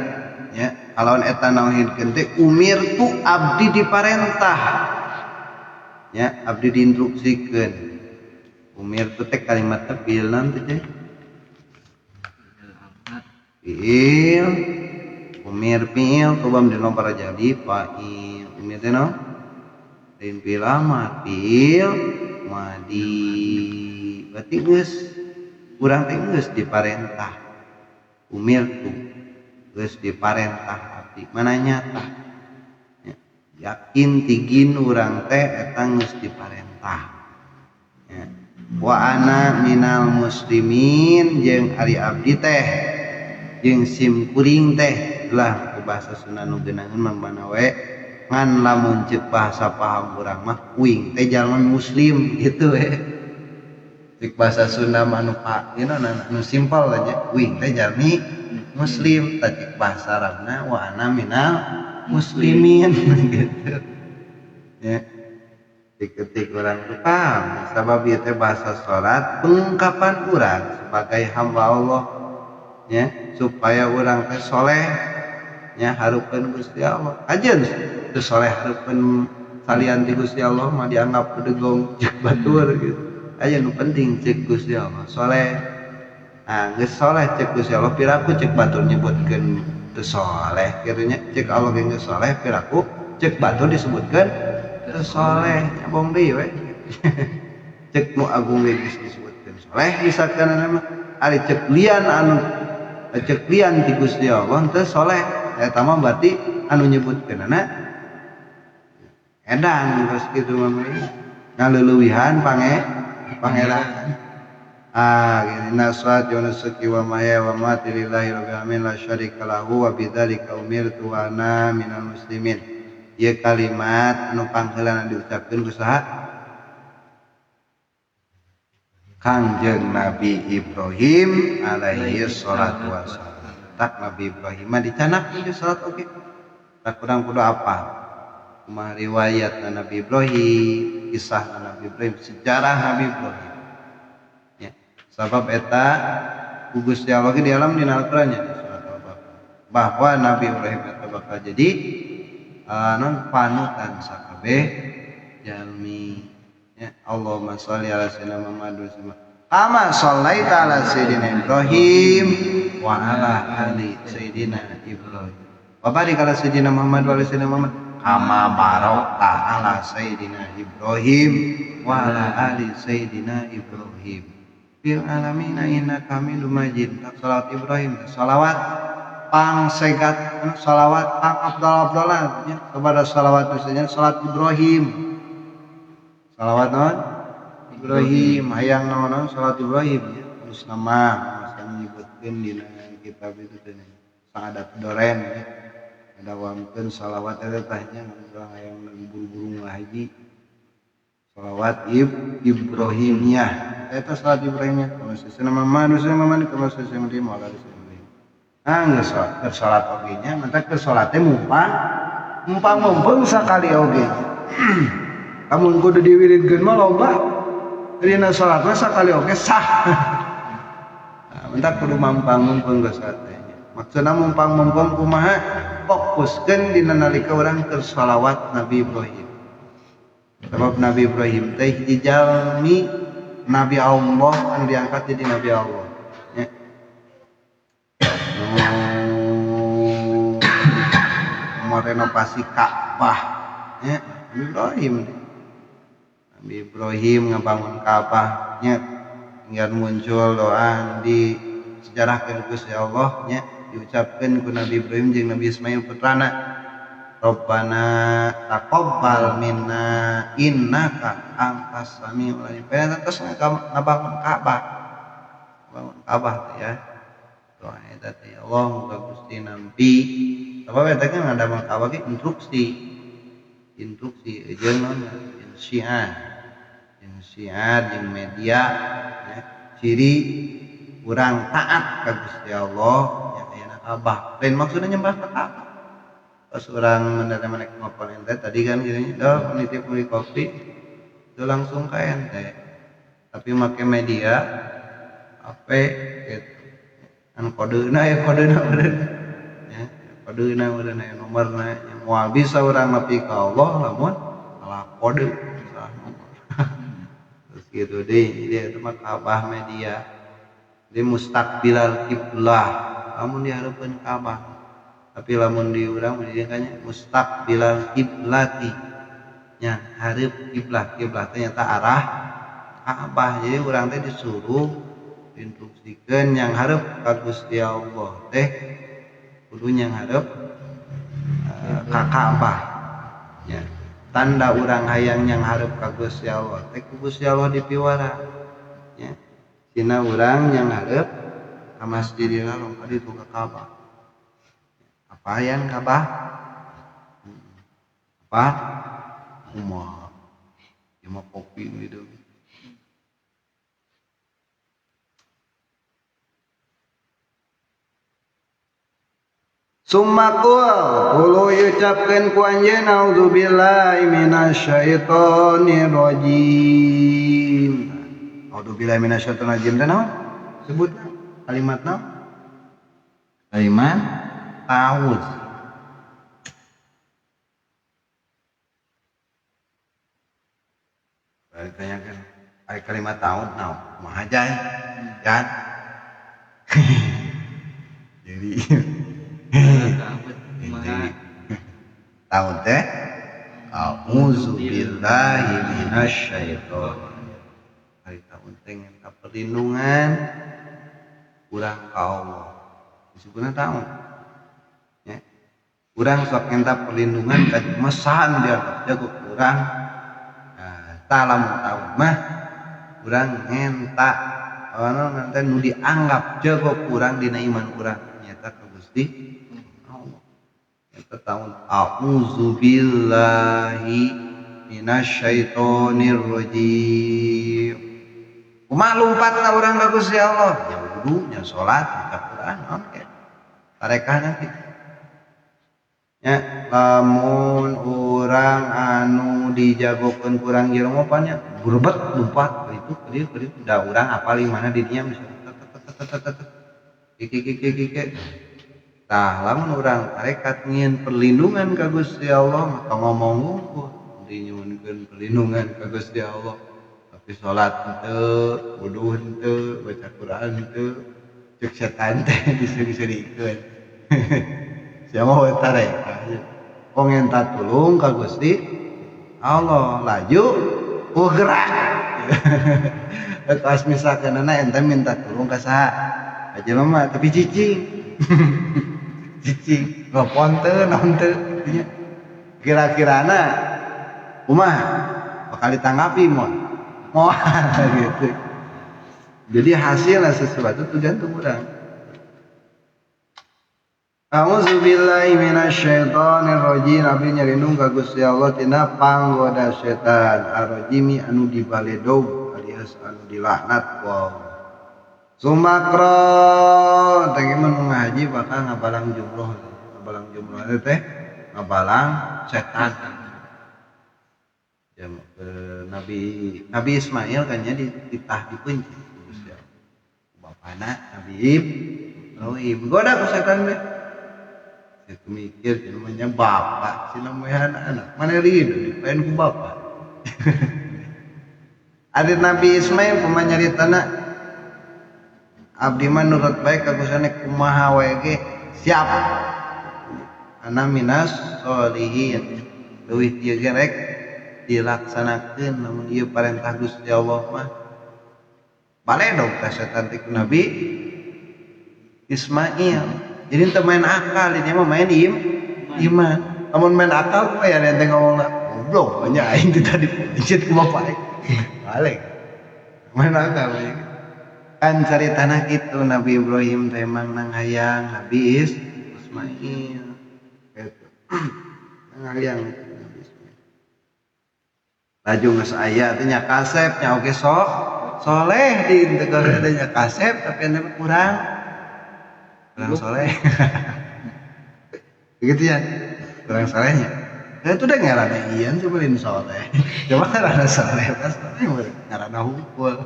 nya kalawan eta nauhidkeun teh umirtu abdi diparentah nya abdi diinstruksikeun. Umirtu teh kalimat teh fiil naon teh fiil umir fiil tobam dina para jadi fa'il umir teh naon Lain fi'il amar, fi'il madi. Berarti geus urang teh geus diparentah. Umirtu geus diparentah abdi. Mana nyata? Ya, yakin tigin urang teh eta geus diparentah. Ya. Wa ana minal muslimin jeung ari abdi teh jeung sim kuring teh lah ku bahasa Sunda nu geunaheun mah mana we ngan lamun ceuk bahasa paham urang mah kuing teh jalma muslim gitu we. Cek bahasa Sunda mah anu anu simpel aja kuing teh jalmi muslim, tah cek bahasa Arabna wa ana minal muslimin gitu. Ya. Ketik urang tuh paham sabab ieu teh bahasa salat pengungkapan urang sebagai hamba Allah ya, supaya urang teh soleh nya hareupeun Gusti Allah. Ajeun teu soleh hareupeun salian ti Gusti Allah mah dianggap bedegong jeung batur gitu. Aya nu penting cek Gusti Allah soleh. Nah, geus soleh cek Gusti Allah piraku cek batur nyebutkeun teu soleh kitu nya, cek Allah ge geus soleh piraku cek batur disebutkeun teu soleh, nyabong deui we. Cek nu agung ge geus disebutkeun soleh misalkan mah ari cek lian anu cek lian ti Gusti Allah teu soleh eta mah berarti anu nyebutkeunana edan terus kitu mah ngaleulewihan pangeran. Ah gini nasrat wa nusuki wa mahya wa mamati lillahi rabbil alamin la syarika lahu wa bidzalika umirtu wa ana minal muslimin. Ieu kalimat anu pangheulana diucapkeun ku saha? Kangjeng Nabi Ibrahim alaihi salatu wassalam. Tak Nabi Ibrahim mah dicanak di salat oge. Tak kurang kudu apa? Kumaha riwayat Nabi Ibrahim, kisah Nabi Ibrahim, sejarah Nabi Ibrahim. Ya, sabab eta ku Gusti Allah ge di alam dina Al-Qur'an nya surat Al-Baqarah bahwa Nabi Ibrahim eta bakal jadi non panutan sakabeh jalmi. Ya, Allahumma sholli ala sayyidina Muhammad wa sallam kama shallaita ala sayyidina Ibrahim wa ala ali sayyidina Ibrahim wa barik ala sayyidina Muhammad wa ala sayyidina Muhammad kama barakta ala sayyidina Ibrahim wa ala ali sayyidina Ibrahim fil alamin innaka Hamidum Majid. Salat Ibrahim, salawat pangsegat, salawat pang abdal-abdalan nya kepada salawat misalnya salat Ibrahim. Salawat naon? Ibrahim, hayang naon salat Ibrahim nya. Terus nama masa menyebutkeun dina kitab itu teh saadat doren nya. Ngadawamkeun salawat eta tah nya urang hayang buru-buru ngahaji. Salawat Ibrahimiyah. Eta salat Ibrahimiyah. Kalau sesuai nama manusia mah kalau sesuai nama moal ada. Ah geus salat oge nya, mantak keur salat teh mumpang mumpang sakali oge. Lamun kudu diwiridkeun mah loba. Dina salat mah sakali oge sah. Nah, mentak kudu mampang mumpung geus salat teh nya. Maksudna mumpang mumpung kumaha? Fokuskeun dina nalika urang keur salawat Nabi Ibrahim. Sebab Nabi Ibrahim teh hiji jalmi Nabi Allah anu diangkat jadi Nabi Allah. Ya. Mau renovasi Ka'bah ya, Nabi Ibrahim. Nabi Ibrahim ngabangun Ka'bah nya hingga muncul doa di sejarah Gusti Allah nya diucapkeun ku Nabi Ibrahim jeung Nabi Ismail putrana Rabbana taqabbal minna innaka antas samiul alim. Terus ngabangun Ka'bah. Bangun Ka'bah teh ya. Doa eta teh ya Allah muga Gusti nampi. Sabab eta kan ngadamel Ka'bah ge instruksi. Instruksi jeung naon syiar. Jeung syiar jeung media ya. Ciri urang taat ka Gusti Allah nya ayana Ka'bah. Lain maksudna nyembah ka Ka'bah. Pas orang menerima naik ngopon ente tadi kan gini, dah nitip beli kopi itu langsung ke ente, tapi make media HP gitu, kan kodena ya kodena bener, ya kodena bener ya nomorna, ya moal bisa orang nepi ka Allah lamun salah kode, salah nomor, terus gitu deh, jadi itu mah Ka'bah media, jadi mustaqbilal kiblah, lamun dihareupeun Ka'bah. Tapi lamun di urang menjadikannya mustaqbilal kiblati Nya hareup kiblat, kiblat teh nyata arah Ka'bah. Jadi urang teh disuruh diinstruksikeun yang hareup ka Gusti Allah teh kudu yang hareup ka Ka'bah. Nya tanda urang hayang yang hareup ka Gusti Allah teh ku Gusti Allah dipiwara. Nya sina urang yang hareup ka Masjidil Haram ka ditu ka Ka'bah. Apa yang Ka'bah? Apa? Kumaha? Ieu mah kopi gitu. Summa qul tuluy ucapkeun ku anjeun auzubillahi minasyaitonir rajim. Auzubillahi minasyaitonir rajim teh naon? Sebutna kalimat naon? Kalimat ta'awudz. Ditanyakan ai kalimat ta'awudz naon? Kumaha jay? Kan? Jadi tahun teh auzubillahi minasyaitonir. Hari tahun teh minta perlindungan urang ka Allah. Disebutna tahun. Ya. Urang sok minta perlindungan ka mesan dia jago urang. Nah, tah lamun tahun mah urang ngenta anu nanti nu dianggap jago kurang dina iman urang nyata ka Gusti Allah. Eta tahun auzubillahi minasyaitonir rajim. Kumaha lumpatna urang ka Gusti Allah? Nya wudu, nya salat, baca Quran, naon ke. Tarekahna kitu. Nya lamun urang anu dijagokeun kurang jelema pan nya burebet lumpat ka ditu ka dieu ka ditu da urang apal imahna di dinya misalnya ki ki ki ki ki. Tah lamun urang tarekat ngieun perlindungan ka Gusti Allah mah tong ngomong wungkul dinyuhunkeun perlindungan ka Gusti Allah tapi salat henteu, wudu henteu, baca Quran henteu, ceuk setan teh diseuri-seurikeun. Sia mah we tarekat. Kong ngenta tulung ka Gusti Allah laju gerak. Pas misalkeunana ente minta tulung ka saha? Ka jelema tapi cicing. Cicing, telepon teu naon teu nya. Kira-kirana kumaha bakal ditanggapi moal? Moal gitu. Jadi hasilnya sesuatu tergantung urang. A'udzubillahi minasyaitonir rajim. Abdi nyarindung ka Gusti Allah tina panggoda setan ar-rajimi anu dibaledog alias anu dilaknat ku Allah. Sumakro teh mun ngaji bakal ngabalang jumroh. Ngabalang jumroh teh ngabalang setan. Ya, Nabi Ismail kan nya dititah dikunci Gusti Allah. Bapana Nabi Ibrahim goda ku setan teh. Itu mikir namanya bapak si namanya anak mana rindu dipain ku bapak. Adit Nabi Ismail kumaha nyaritana abdi mah nurut bae ka Gusti kumaha wae ge siap ana minas solihin leuwih ieu ge rek dilaksanakeun lamun ieu parentah Gusti Allah mah baledog ka setan teh ku Nabi Ismail. Jadi ente main akal, ini mah main iman. Lamun main akal mah ya ente ngomongna goblok nya aing teh tadi pencet ku bapak aing. Balik. Main akal we. Kan caritana kitu Nabi Ibrahim teh emang nang hayang Nabi Ismail. Gitu. Nang hayang Nabi Ismail. Laju geus aya teh nya kasep nya oge sok soleh di teh nya kasep tapi ente kurang soleh. Begitu ya, kurang solehnya. Nah, itu udah ngarana ian coba lain soleh. Coba ngarana soleh pas ngarana hukul.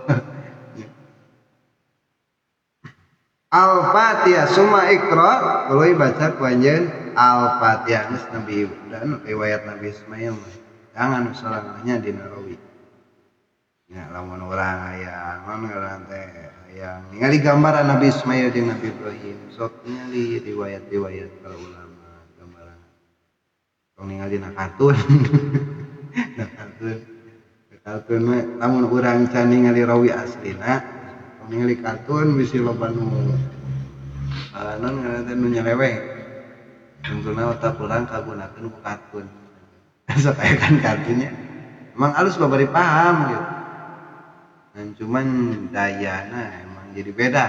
Al-Fatihah summa iqra tuluy baca ku anjeun Al-Fatihah geus Nabi dan riwayat Nabi Ismail mah. Jangan salahnya dina rawi. Ya lamun urang aya naon ngaran teh hayang ningali gambaran Nabi Ismail jeung Nabi Ibrahim sok ningali riwayat-riwayat para ulama gambaran. Tong ningali dina kartun. Nah, kartun. Kartun mah lamun urang can ningali rawi aslina, ningali kartun bisi loba nu non ngaranna teh nu nyeleweng. Tungtungna otak urang kagunakeun ku kartun. Sok aya kan kartunnya. Emang alus babari paham gitu. Dan cuman dayana emang jadi beda,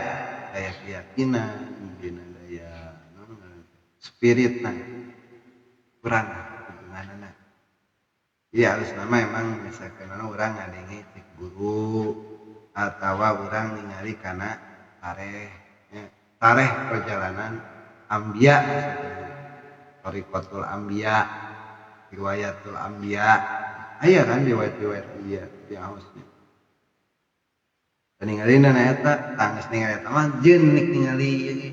daya keyakinan, dina daya non spiritna kurang hubunganna. Iya harus nama emang misalkan urang ngadenge cek guru atawa urang ningali kana tareh nya, tareh perjalanan ambia misalkan thariqatul ambia, riwayatul ambia. Aya kan riwayat-riwayat ambia di aosnya. Ningali na eta tangis ningali eta mah jeung nik ningali ieu ge.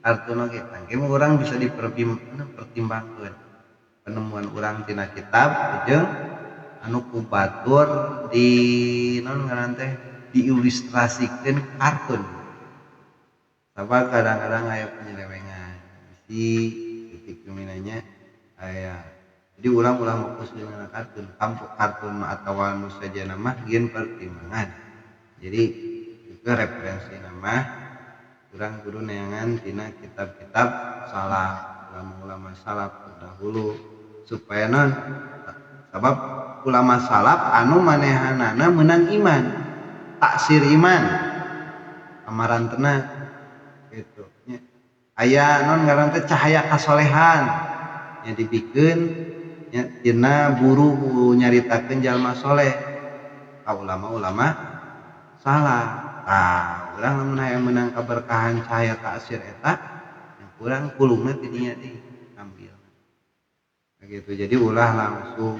Kartun oge tangke mah urang bisa dipertimbangkeun penemuan urang tina kitab jeung anu ku batur di naon ngaran teh diilustrasikeun kartun. Sabab kadang-kadang aya penyelewengan bisi titik minanya aya. Jadi urang ulah fokus dina kartun, kampung kartun atawa nu sajana mah gieun pertimbangan. Jadi itu referensi nama urang kudu neangan tina kitab-kitab salaf, ulama-ulama salaf terdahulu supaya non sabab ulama salaf anu manehanana menang iman, taksir iman, amarantena gitu nya. Aya non ngaran teh cahaya kasolehan nya dibikeun nya tina buru nyaritakeun jalma soleh ka ulama-ulama salah. Tah, urang lamun hayang meunang kaberkahan cahaya taksir eta, yang kurang kulungna ti dinya deui ambil. Gitu. Jadi ulah langsung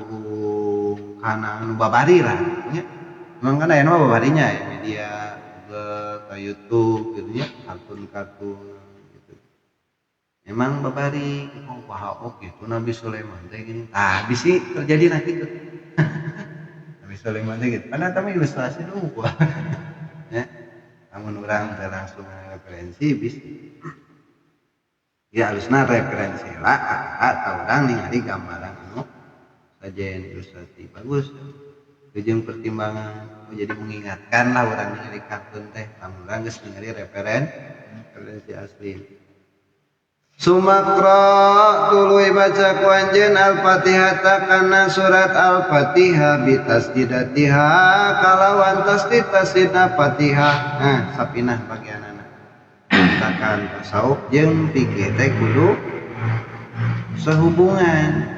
kana anu babari lah nya. Emang kan aya mah babarinya ya media Google, ka YouTube gitu nya, kartun-kartun gitu. Emang babari oh wah oh gitu Nabi Sulaiman teh gini. Tah bisi terjadi nah gitu. Nabi Sulaiman teh gitu. Karena eta mah ilustrasi nu ya. Lamun urang teh langsung referensi bisi. Ya harusna referensi lah atau urang ningali gambaran anu sajen ilustrasi bagus. Jeung pertimbangan oh, jadi mengingatkan lah urang ningali kartun teh lamun urang geus ningali referensi asli. Sumakra tuluy baca ku anjeun Al-Fatihah kana surat Al-Fatihah bitasdidatiha kalawan tasdid tasdidna Fatihah. Nah, sapinah bagianana. Takan tasawuf jeung fikih teh kudu sehubungan.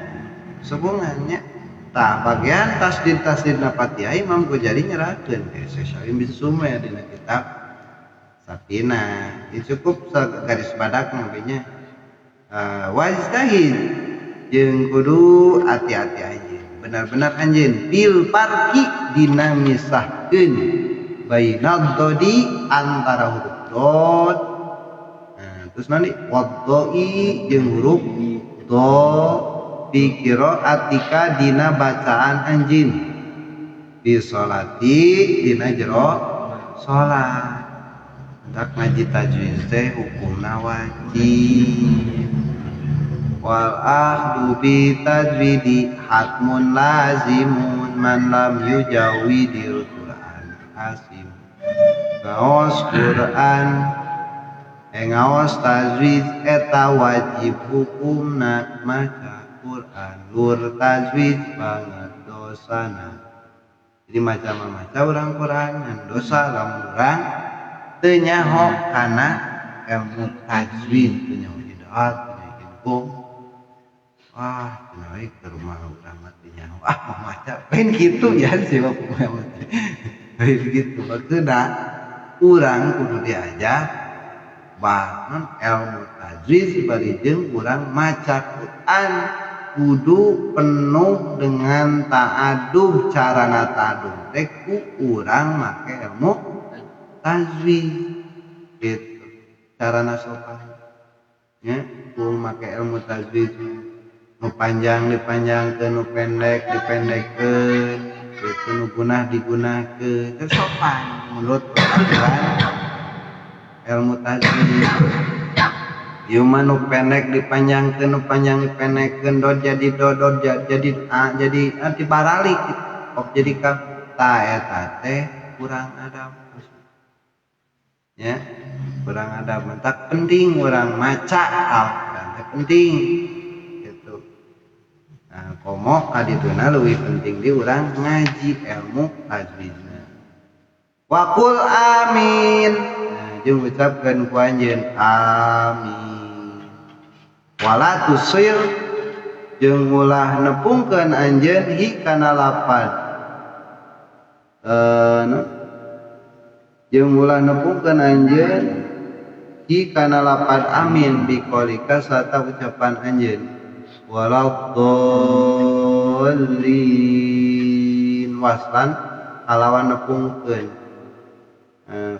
Sehubungannya. Tah bagian tasdid tasdidna Fatihah Imam Ghazali nyerahkeun ke Syekh Salim bin Sumair dina kitab Safinah. Cukup garis badak mah. Wajtahid jeung kudu hati-hati anjeun benar-benar anjeun bil farqi dina misahkeun bainad dodi antara huruf dod. Nah, terus nanti waddoi jeung huruf do fi qiraatika dina bacaan anjeun fi sholati dina jero salat. Hendak ngaji tajwid teh hukumna wajib. Wal akhdu bi tajwidi hatmun lazimun man lam yujawidil Qur'an asim. Ngaos Qur'an ngaos tajwid eta wajib hukumna maca Qur'an lur tajwid banget dosana. Jadi maca-maca urang Qur'an ngan dosa lamun urang teu nyaho kana ilmu tajwid, teu nyaho idgham, teu nyaho idgham. Wah, cenah ke rumah urang mah teu nyaho. Ah, mah maca lain kitu ya sih bapak mah. Lain kitu maksudna urang kudu diajar bahkan ilmu tajwid bari jeung urang maca Quran kudu penuh dengan ta'adub. Carana ta'adub teh ku urang make ilmu tajwid gitu. Carana sopan nya ku make ilmu tajwid nu panjang dipanjangkeun, nu pendek dipendekkeun, gitu, nu gunah digunakeun, teu sopan menurut peraturan ilmu tajwid Ieu mah nu pendek dipanjangkeun, nu panjang dipendekkeun, do jadi do, do jadi a, jadi a dibaralik gitu. Kop jadi ka ta eta teh kurang adab. Ya, kurang adab. Mentak penting urang maca Al-Qur'an teh penting gitu. Nah, komo kadituna leuwih penting di urang ngaji ilmu tajwidna. Waqul amin. Nah, jeung ucapkeun ku anjeun amin. Wala tusir jeung ulah nepungkeun anjeun hi kana lapad. Jeung ulah nepungkeun anjeun hi kana lapad amin biqolika sarta ucapan anjeun. Waladdallin waslan kalawan nepungkeun.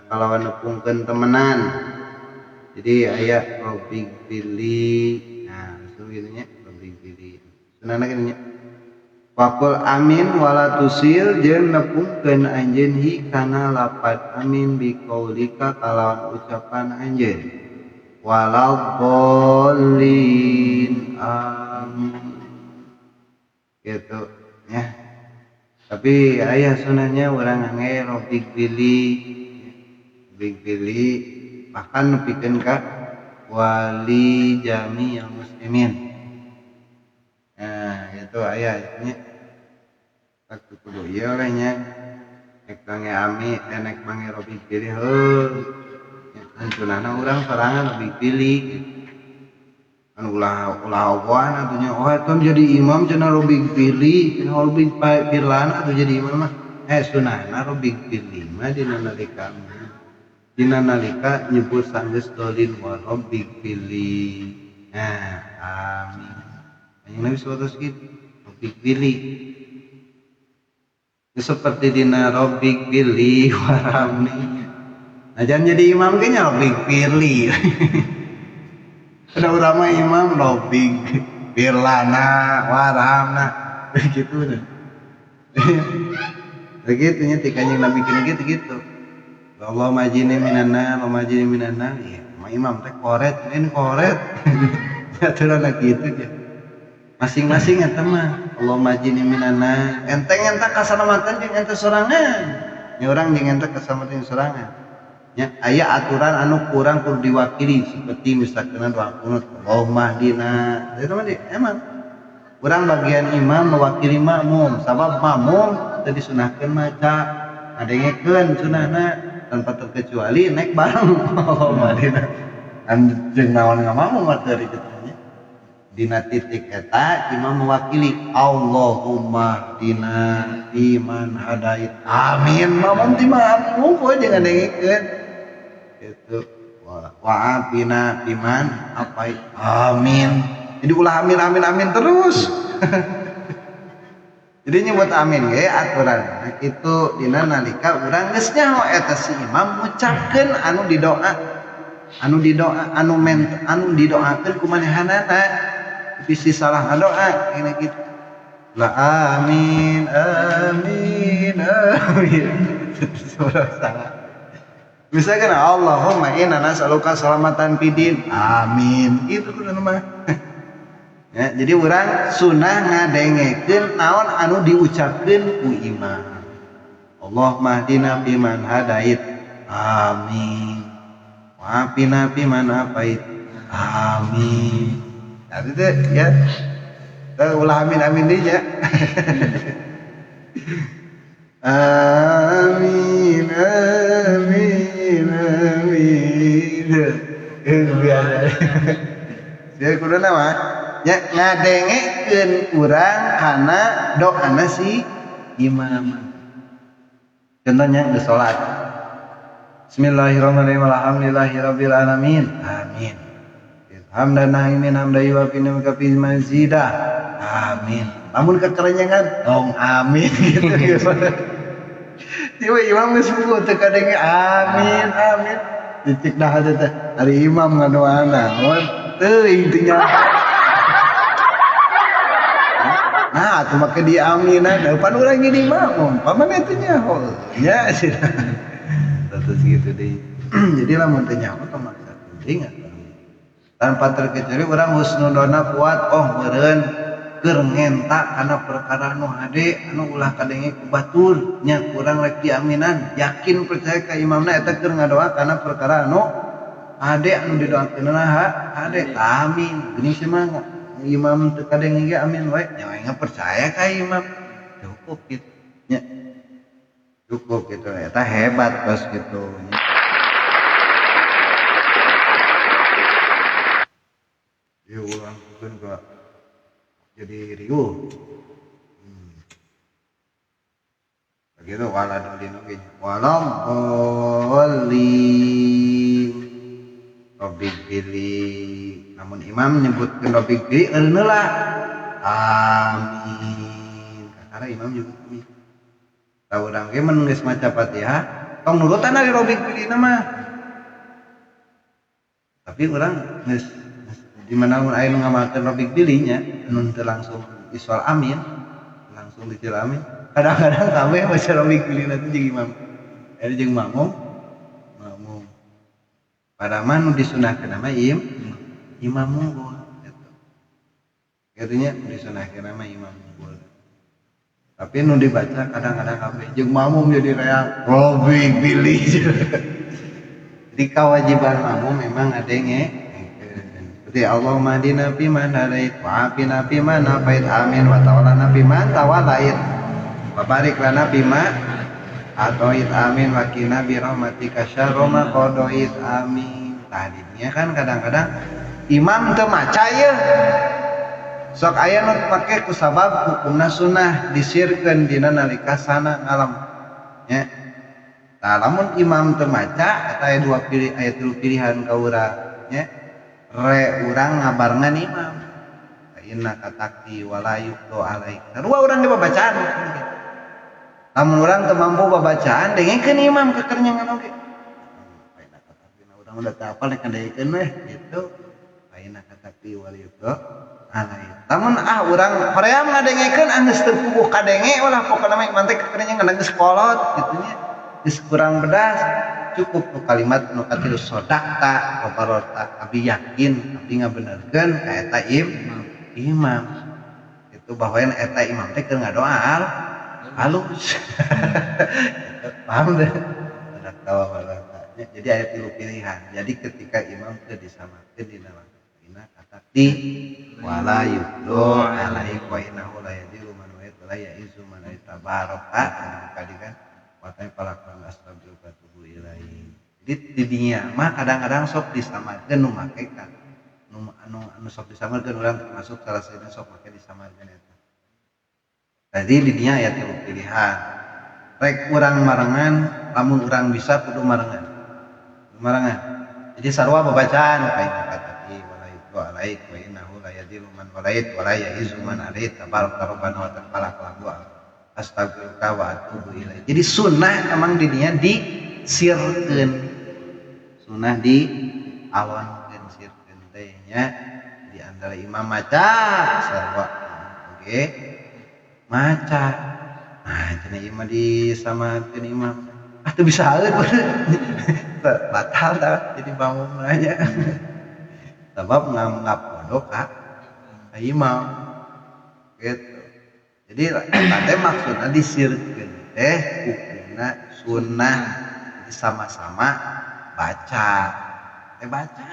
Kalawan nepungkeun temenan. Jadi aya robbig fili. Nah, langsung gitu nya robbig fili. Sunana kitu nya. Waqul amin wala tusil jeung nepungkeun anjeun hi kana lapad amin biqaulika kalawan ucapan anjeun. Waladdallin amin. Gitu ya. Tapi aya sunahnya urang ngange robbig fili. Robbig fili bahkan nepikeun ka wali jami'il muslimin. Nah, itu aya nya. Tak kudu ieu we nya. Nek mange ami, nek mange robbig fili heuh. Hancurana urang sorangan robbig fili gitu. Kan ulah ulah ogoan atuh nya. Oh eta jadi imam cenah robbig fili, cenah robbig firlana atuh jadi imam mah. Sunahna robbig fili mah dina nalika dina nalika nyebut sanggeus dolin wa robbig fili. Nah, amin. Kanjeng Nabi satos kitu robbig fili. Seperti dina robbig fili warhamni. Nah, jangan jadi imam ge nya robbig fili. Ada ulama imam robbig firlana warhamna begitu dah. Begitu nya ti Kanjeng Nabi kini gitu gitu. Allahumma ajini minan nar, Allahumma ajini minan nar. Iya, imam teh koret, ini koret. Aturan gitu ya. Masing-masing eta mah Allahumma ajini minan nar. Enteng enta kasalamatan jeung ente sorangan. Nya urang jeung ente kasalamatan sorangan. Nya aya aturan anu kurang kudu diwakili seperti misalkan doa kunut Allahumma hdina. Itu mah emang urang bagian imam mewakili makmum, sabab makmum teu disunahkeun maca, ngadengekeun sunahna tanpa terkecuali naik bareng Allahumma hdina. Kan jeung naon ngamakmum mah teu kitu nya. Dina titik eta imam mewakili Allahumma hdina fiman hadait. Amin. Makmum ti mah amin jeung ngadengekeun. Gitu. Wa afina fiman afait. Amin. Jadi ulah amin amin amin terus. Jadi nyebut amin ge aturan. Nah kitu dina nalika urang geus nyaho eta si imam ngucapkeun anu didoa. Anu didoa anu ment anu didoakeun ku manehanana. Bisi salah ngadoa kena kitu. Lah amin amin amin. Salah salah. Misalkan Allahumma inna nas'aluka salamatan fidin. Amin. Itu kudu mah. Ya, jadi urang sunah ngadengekeun naon anu diucapkeun ku imam. Allahumma hdina fiman hadait. Amin. Wa afina fiman afait. Amin. Nah, itu ya. Ulah amin amin deui nya. Amin amin amin. Biasa. Jadi kuduna mah nya ngadengekeun urang kana doana si imam. Contohnya geus salat. Bismillahirrahmanirrahim. Alhamdulillahirabbil alamin. Amin. Hamdan naimin hamdan yuwafi ni'maka fi mazidah. Amin. Lamun kekerenyangan dong amin gitu. Tiba imam geus puguh teu kadenge amin amin. Titik dah teh ari imam ngadoana. Oh teuing teu nya. Nah, atuh make diaminan, pan urang jadi makmum. Paman eta nyaho. Nya cenah. Terus gitu deui. Jadi lamun teu nyaho tong maksa teuing atuh. Tanpa terkecuali urang husnudonna kuat oh meureun keur ngenta kana perkara anu hade anu ulah kadenge ku batur nya kurang rek diaminan yakin percaya ka imamna eta keur ngadoa kana perkara anu hade anu didoakeunna hade amin geuning sia mah imam teu kadenge ge amin wae nya we percaya ka imam cukup gitu nya cukup gitu eta hebat bos gitu nya. Ieu urang mungkin gak jadi riuh. Begitu wala dolin oge walam dolin robbig fili namun imam nyebutkeun robbig fili eureun amin karena imam nyebut amin tah urang ge mun geus maca Fatihah tong nurutan ari robbig fili mah tapi urang geus di mana mun aya nu ngamalkeun robbig fili nya anu teu langsung isol amin langsung dicil amin kadang-kadang kabeh maca robbig fili nanti jeung imam eta jeung makmum makmum pada mah nu disunahkeun mah imam unggul gitu kitu nya disunahkeun mah imam unggul tapi nu dibaca kadang-kadang kabeh jeung makmum jadi reak robbig fili. Jadi kewajiban makmum memang adenge. Seperti Allahumma hdina fi man hadait wa afina fi man afait amin wa tawallana fi man tawallait wa barik lana fi ma atoit amin wa qina bi rahmatika syarra ma qadait amin. Tah dinya kan kadang-kadang imam teu maca yeuh sok aya nu make ku sabab hukumna sunnah disirkeun dina nalika sana ngalam nya. Tah lamun imam teu maca eta aya dua pilih aya tilu pilihan ka urang nya. Re urang ngabarengan imam inna katakti wala yuqdo alaik sarua urang ge babacaan lamun urang teu mampu babacaan dengekeun imam kekernyangan oge inna katakti urang udah teu apal rek ngadengekeun weh gitu inna katakti wala yuqdo alaik lamun ah urang hoream ngadengekeun anggeus teu puguh kadenge ulah pokona mah imam teh kekernyangan geus kolot kitu nya geus kurang pedas cukup nu kalimat nu katilu sodakta wabarota abdi yakin abdi ngabenerkeun ka eta imam itu bahwa eta imam teh keur ngadoa halus paham deh sodakta wabarota. Jadi aya tilu pilihan. Jadi ketika imam teu disamakeun dina dina kata ti wala yuddo alaihi wa innahu la yadilu man wa la yaizu man tabaraka kadi kan watanya palakon astagfirullah tubu ilaihi. Jadi di dinya mah kadang-kadang sok disamakeun nu make kan nu anu anu sok disamakeun urang termasuk salah sahijina sok make disamakeun eta. Jadi di dinya aya tilu pilihan. Rek urang marengan lamun urang bisa kudu marengan. Marengan. Jadi sarua babacaan kaina katati wala yuddo alaik wa innahu la yadilu man walait wa la yaizu man alait tabaraka rabbana wa ta'ala kalabu astagfiruka wa atubu ilaih. Jadi sunnah emang di dinya disirkeun. Sunnah di alonkeun sirkeun teh nya di antara imam maca sarua oge maca. Nah cenah imam disamakeun imam. Ah teu bisa haeut. Batal tah jadi bangun nanya. Sabab nganggap bodoh ka imam. Gitu. Jadi eta teh maksudna disirkeun teh hukumna sunnah. Jadi sama-sama baca. Teh baca.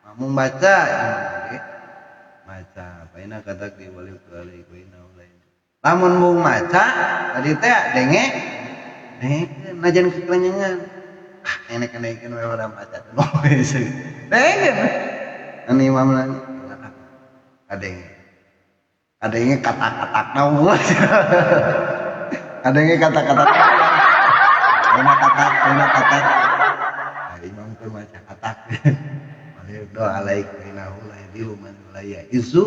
Mamung baca imam oge maca. Paina katak di wali wali kuina ulai. Lamun mung maca tadi teh denge dengekeun najan kekerenyengan. Ah enek-enekeun we urang maca teh. Dengekeun. Anu imam nanya kadenge. Kadenge kata-katakna unggul. Kadenge kata-kata. Ayeuna katak, ayeuna katak. Nah, imam teh maca katak. Waliddo alaik wa innahu la yadilu man la yaizu.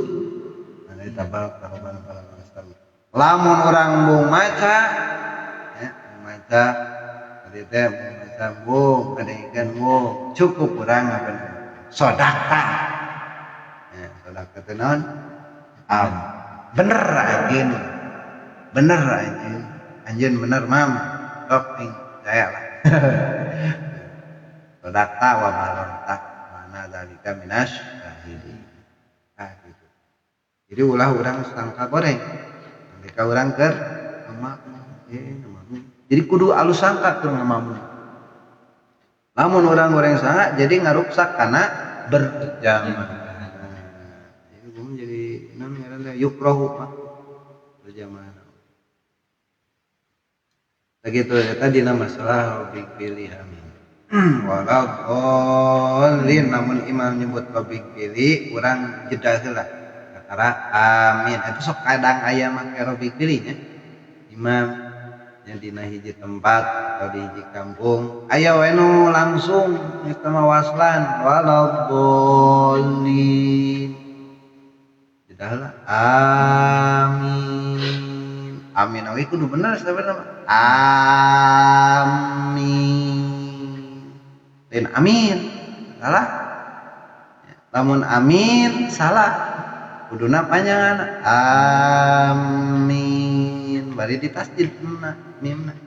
Man tabaraka rabbana fala nasta'in. Lamun urang mung maca ya, maca tadi teh mung maca mung ngadengekeun mung cukup urang ngabener. Sodakta. Ya, sodakta teh naon? Bener anjeun. Bener anjeun. Anjeun bener mam. Sok ing saya lah. Sodakta wa balonta mana zalika minas. hiji. Ah gitu. Jadi ulah urang sangka goreng. Mereka urang keur ngamakmum, ngamakmum. Jadi kudu alus sangka keur ngamakmum. Lamun urang goreng sangka jadi ngaruksak kana berjamaah. Jadi hukum jadi naon ngaran teh yukrohu mah berjamaah. Begitu eta dina masalah robik pilih amin. Walau dholin namun imam nyebut robik pilih urang jeda heula. Kakara amin. Eta sok kadang aya make robik pilih nya. Imam nya dina hiji tempat atau di hiji kampung aya we nu langsung geus mah waslan walau dholin. Jeda heula amin. Amin oge kudu bener sebenarnya. Amin. Lain amin. Salah. Lamun amin salah. Kuduna panjangan amin. Bari ditasdid mimna.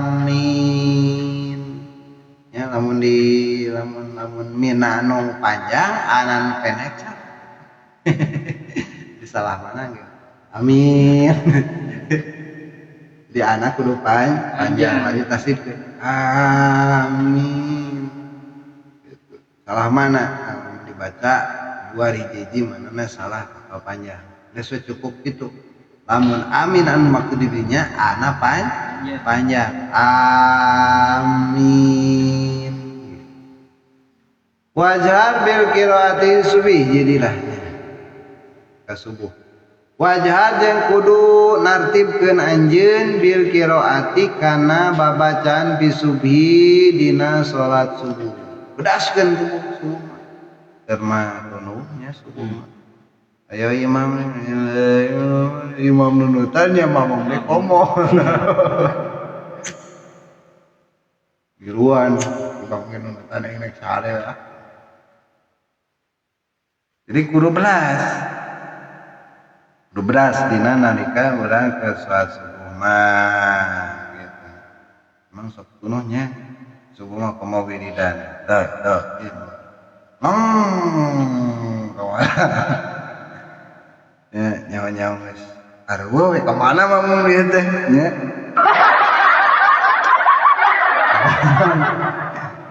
Amin. Ya lamun di lamun lamun mina anu panjang anan pendek salah. Disalah mana gitu. Amin. Di anak kudu panjang bari tasdid amin. Gitu. Salah mana? Nah, dibaca dua hiji manana salah atau panjang. Geus cukup gitu. Lamun amin anu maksud dirinya ana panjang. Amin. Wajar bil qiraati subih jadilah ka subuh. Wajah jeung kudu nartibkeun anjeun bil qiraati kana babacaan bi subhi dina salat subuh. Bedaskeun subuh. Terma tunuhnya subuh mah. Ayo imam imam nunutan nya mamam teh komo. Giruan imam ge nunutan aing rek sare lah. Jadi kudu belas. Beras dina nalika urang ke salat subuh mah gitu. Emang sok tunuhnya subuh mah komo wiridan. Tah tah gitu. Kemana? Ya nyawa-nyawa geus. Areueuh we ka mana mamung ieu teh nya.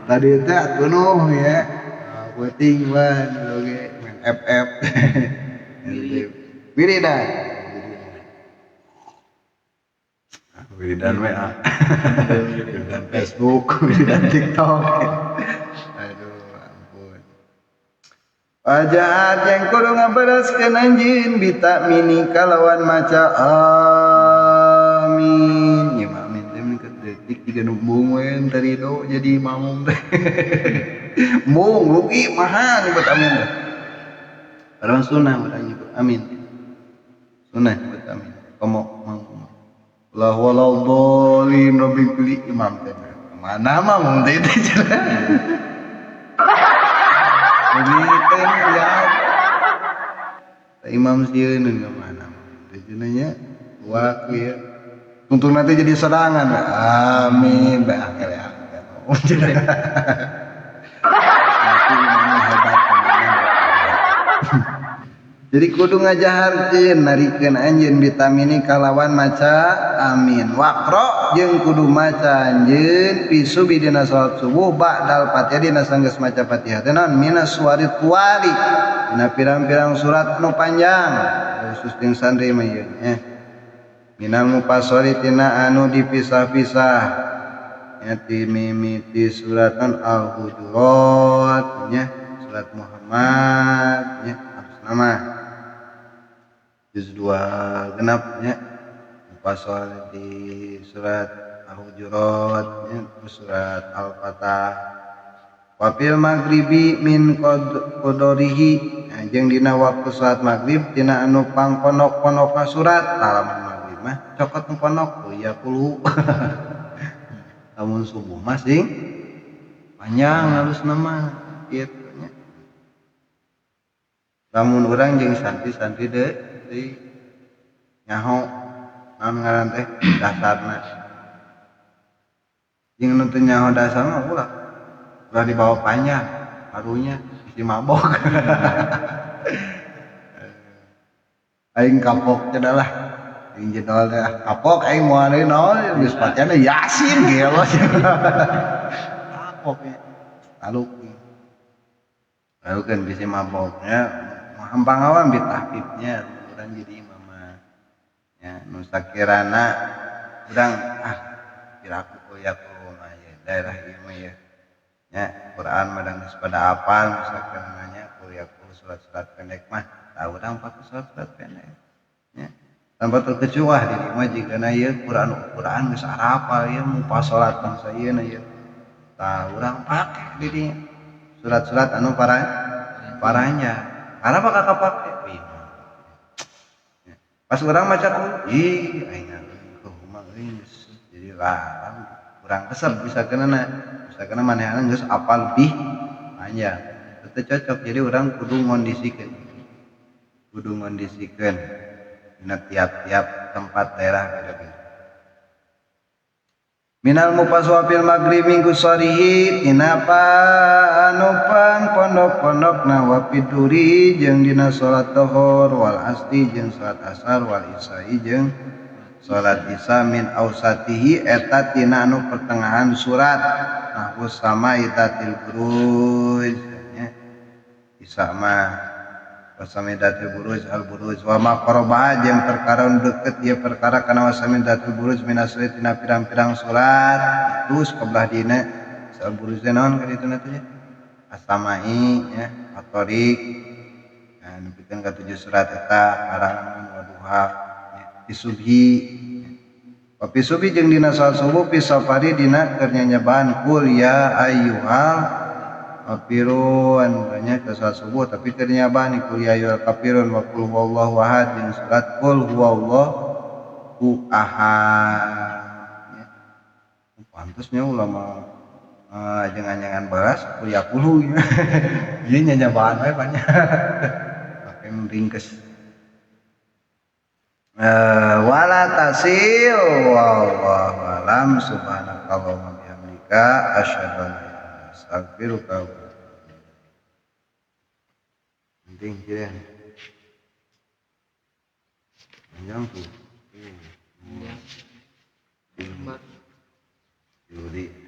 Tadi teh tunuh ya. Peuting mah oge main FF. Wiridan. Wiridan WA. Wiridan Facebook, wiridan TikTok. Aduh, ampun. Ajaat yang kudu ngaberaskeun anjeun bitakmini kalawan maca amin. Ya amin teh mun detik jiga nu embung we tadi do jadi mamum teh. Embung rugi mahal nyebut amin teh. Padahal sunah urang nyebut amin. Sunah nyebut amin. Komo mamum. La waladhdallin rabbi kulli imam teh. Mana mamum teh teh cenah. Jadi teh ya. Imam sieun ka mana? Teh cenah nya waktu ya. Untung nanti jadi serangan. Amin bae angel ya. Tapi imamnya hebat. Jadi kudu ngajaharkeun narikeun anjeun bitamini kalawan maca amin. Waqra jeung kudu maca anjeun fi subi dina salat subuh ba'dal Fatihah dina sanggeus maca Fatihah teh naon minas suwari tuwali dina pirang-pirang surat anu panjang khusus jeung santri mah ieu nya. Minal mufassali tina anu dipisah-pisah nya ti mimiti suratan Al-Hujurat nya surat Muhammad nya harus nama juz 2 genapnya pasal di surat Al-Hujurat nya surat Al-Fatah wafil maghribi min qadarihi jeung dina waktu salat maghrib dina anu pangponok-ponokna surat lamun maghrib mah cokot nu ponok ya kulu lamun subuh mah sing panjang halusna mah kitu nya lamun urang jeung santri-santri deui di nyaho naon ngaran teh dasarna jeung nu teu nyaho dasarna ulah ulah dibawa panjang karunya Bisi mabok. Aing kapok cenah lah. Aing jedol teh kapok aing moal deui naon geus bacana Yasin gelo. Kapok ya. Lalu kan bisi maboknya hampang awam bitahfifnya urang jadi imam mah. Ya nu sakirana urang piraku kuliah mah ya daerah ieu mah ya. Ya Quran mah geus pada apal nu sakirana nya kuliah surat-surat pendek mah tah urang pake surat-surat pendek. Ya tanpa terkecuali diri mah jigana ieu Quran geus arapal ieu mupa salat bangsa ieu na ieu. Tah urang pake di dinya surat-surat anu paranya. Karena bakal kapake. Pas urang maca ih aing kumaha euy jadi lah kurang kesel bisa kena manehna geus apal lebih panjang. Teu cocok jadi urang kudu ngondisikeun dina tiap-tiap tempat daerah beda-beda. Minal mupaswafil maghrib minggu sorihi tina panupang pondok-pondokna wa piduri jeung dina salat dhuhur wal asri jeung salat asar wal isya'i jeung salat isya min ausatihi eta tina anu pertengahan surat nahwu sama itatil buruj nya isya mah wasamidatil buruj al buruj wa ma qaraba jeung perkara nu deukeut ieu perkara kana wasamidatil buruj minasri tina pirang-pirang surat terus kebelah dina sal buruj teh naon ka dituna teh asamai nya atorik nah nepikeun ka 7 surat eta arangan waduha nya isubhi wa fi subhi jeung dina salat subuh fi safari dina keur nyanyabaan qul ya ayyuhal kafirun banyak ke salat subuh tapi keur nyabaan qul ya ayyuhal kafirun wa qul huwallahu ahad jeung surat qul huwallahu ahad ya. Pantasnya ulama jangan-jangan balas qul ya qulu ieu nyanyabaan we banyak pake ringkes wala tasil wallahu alam subhanakallahumma bihamdika asyhadu an la ilaha illa anta astaghfiruka wa atubu ilaik. Penting kira. Panjang tuh. Panjang. Juri.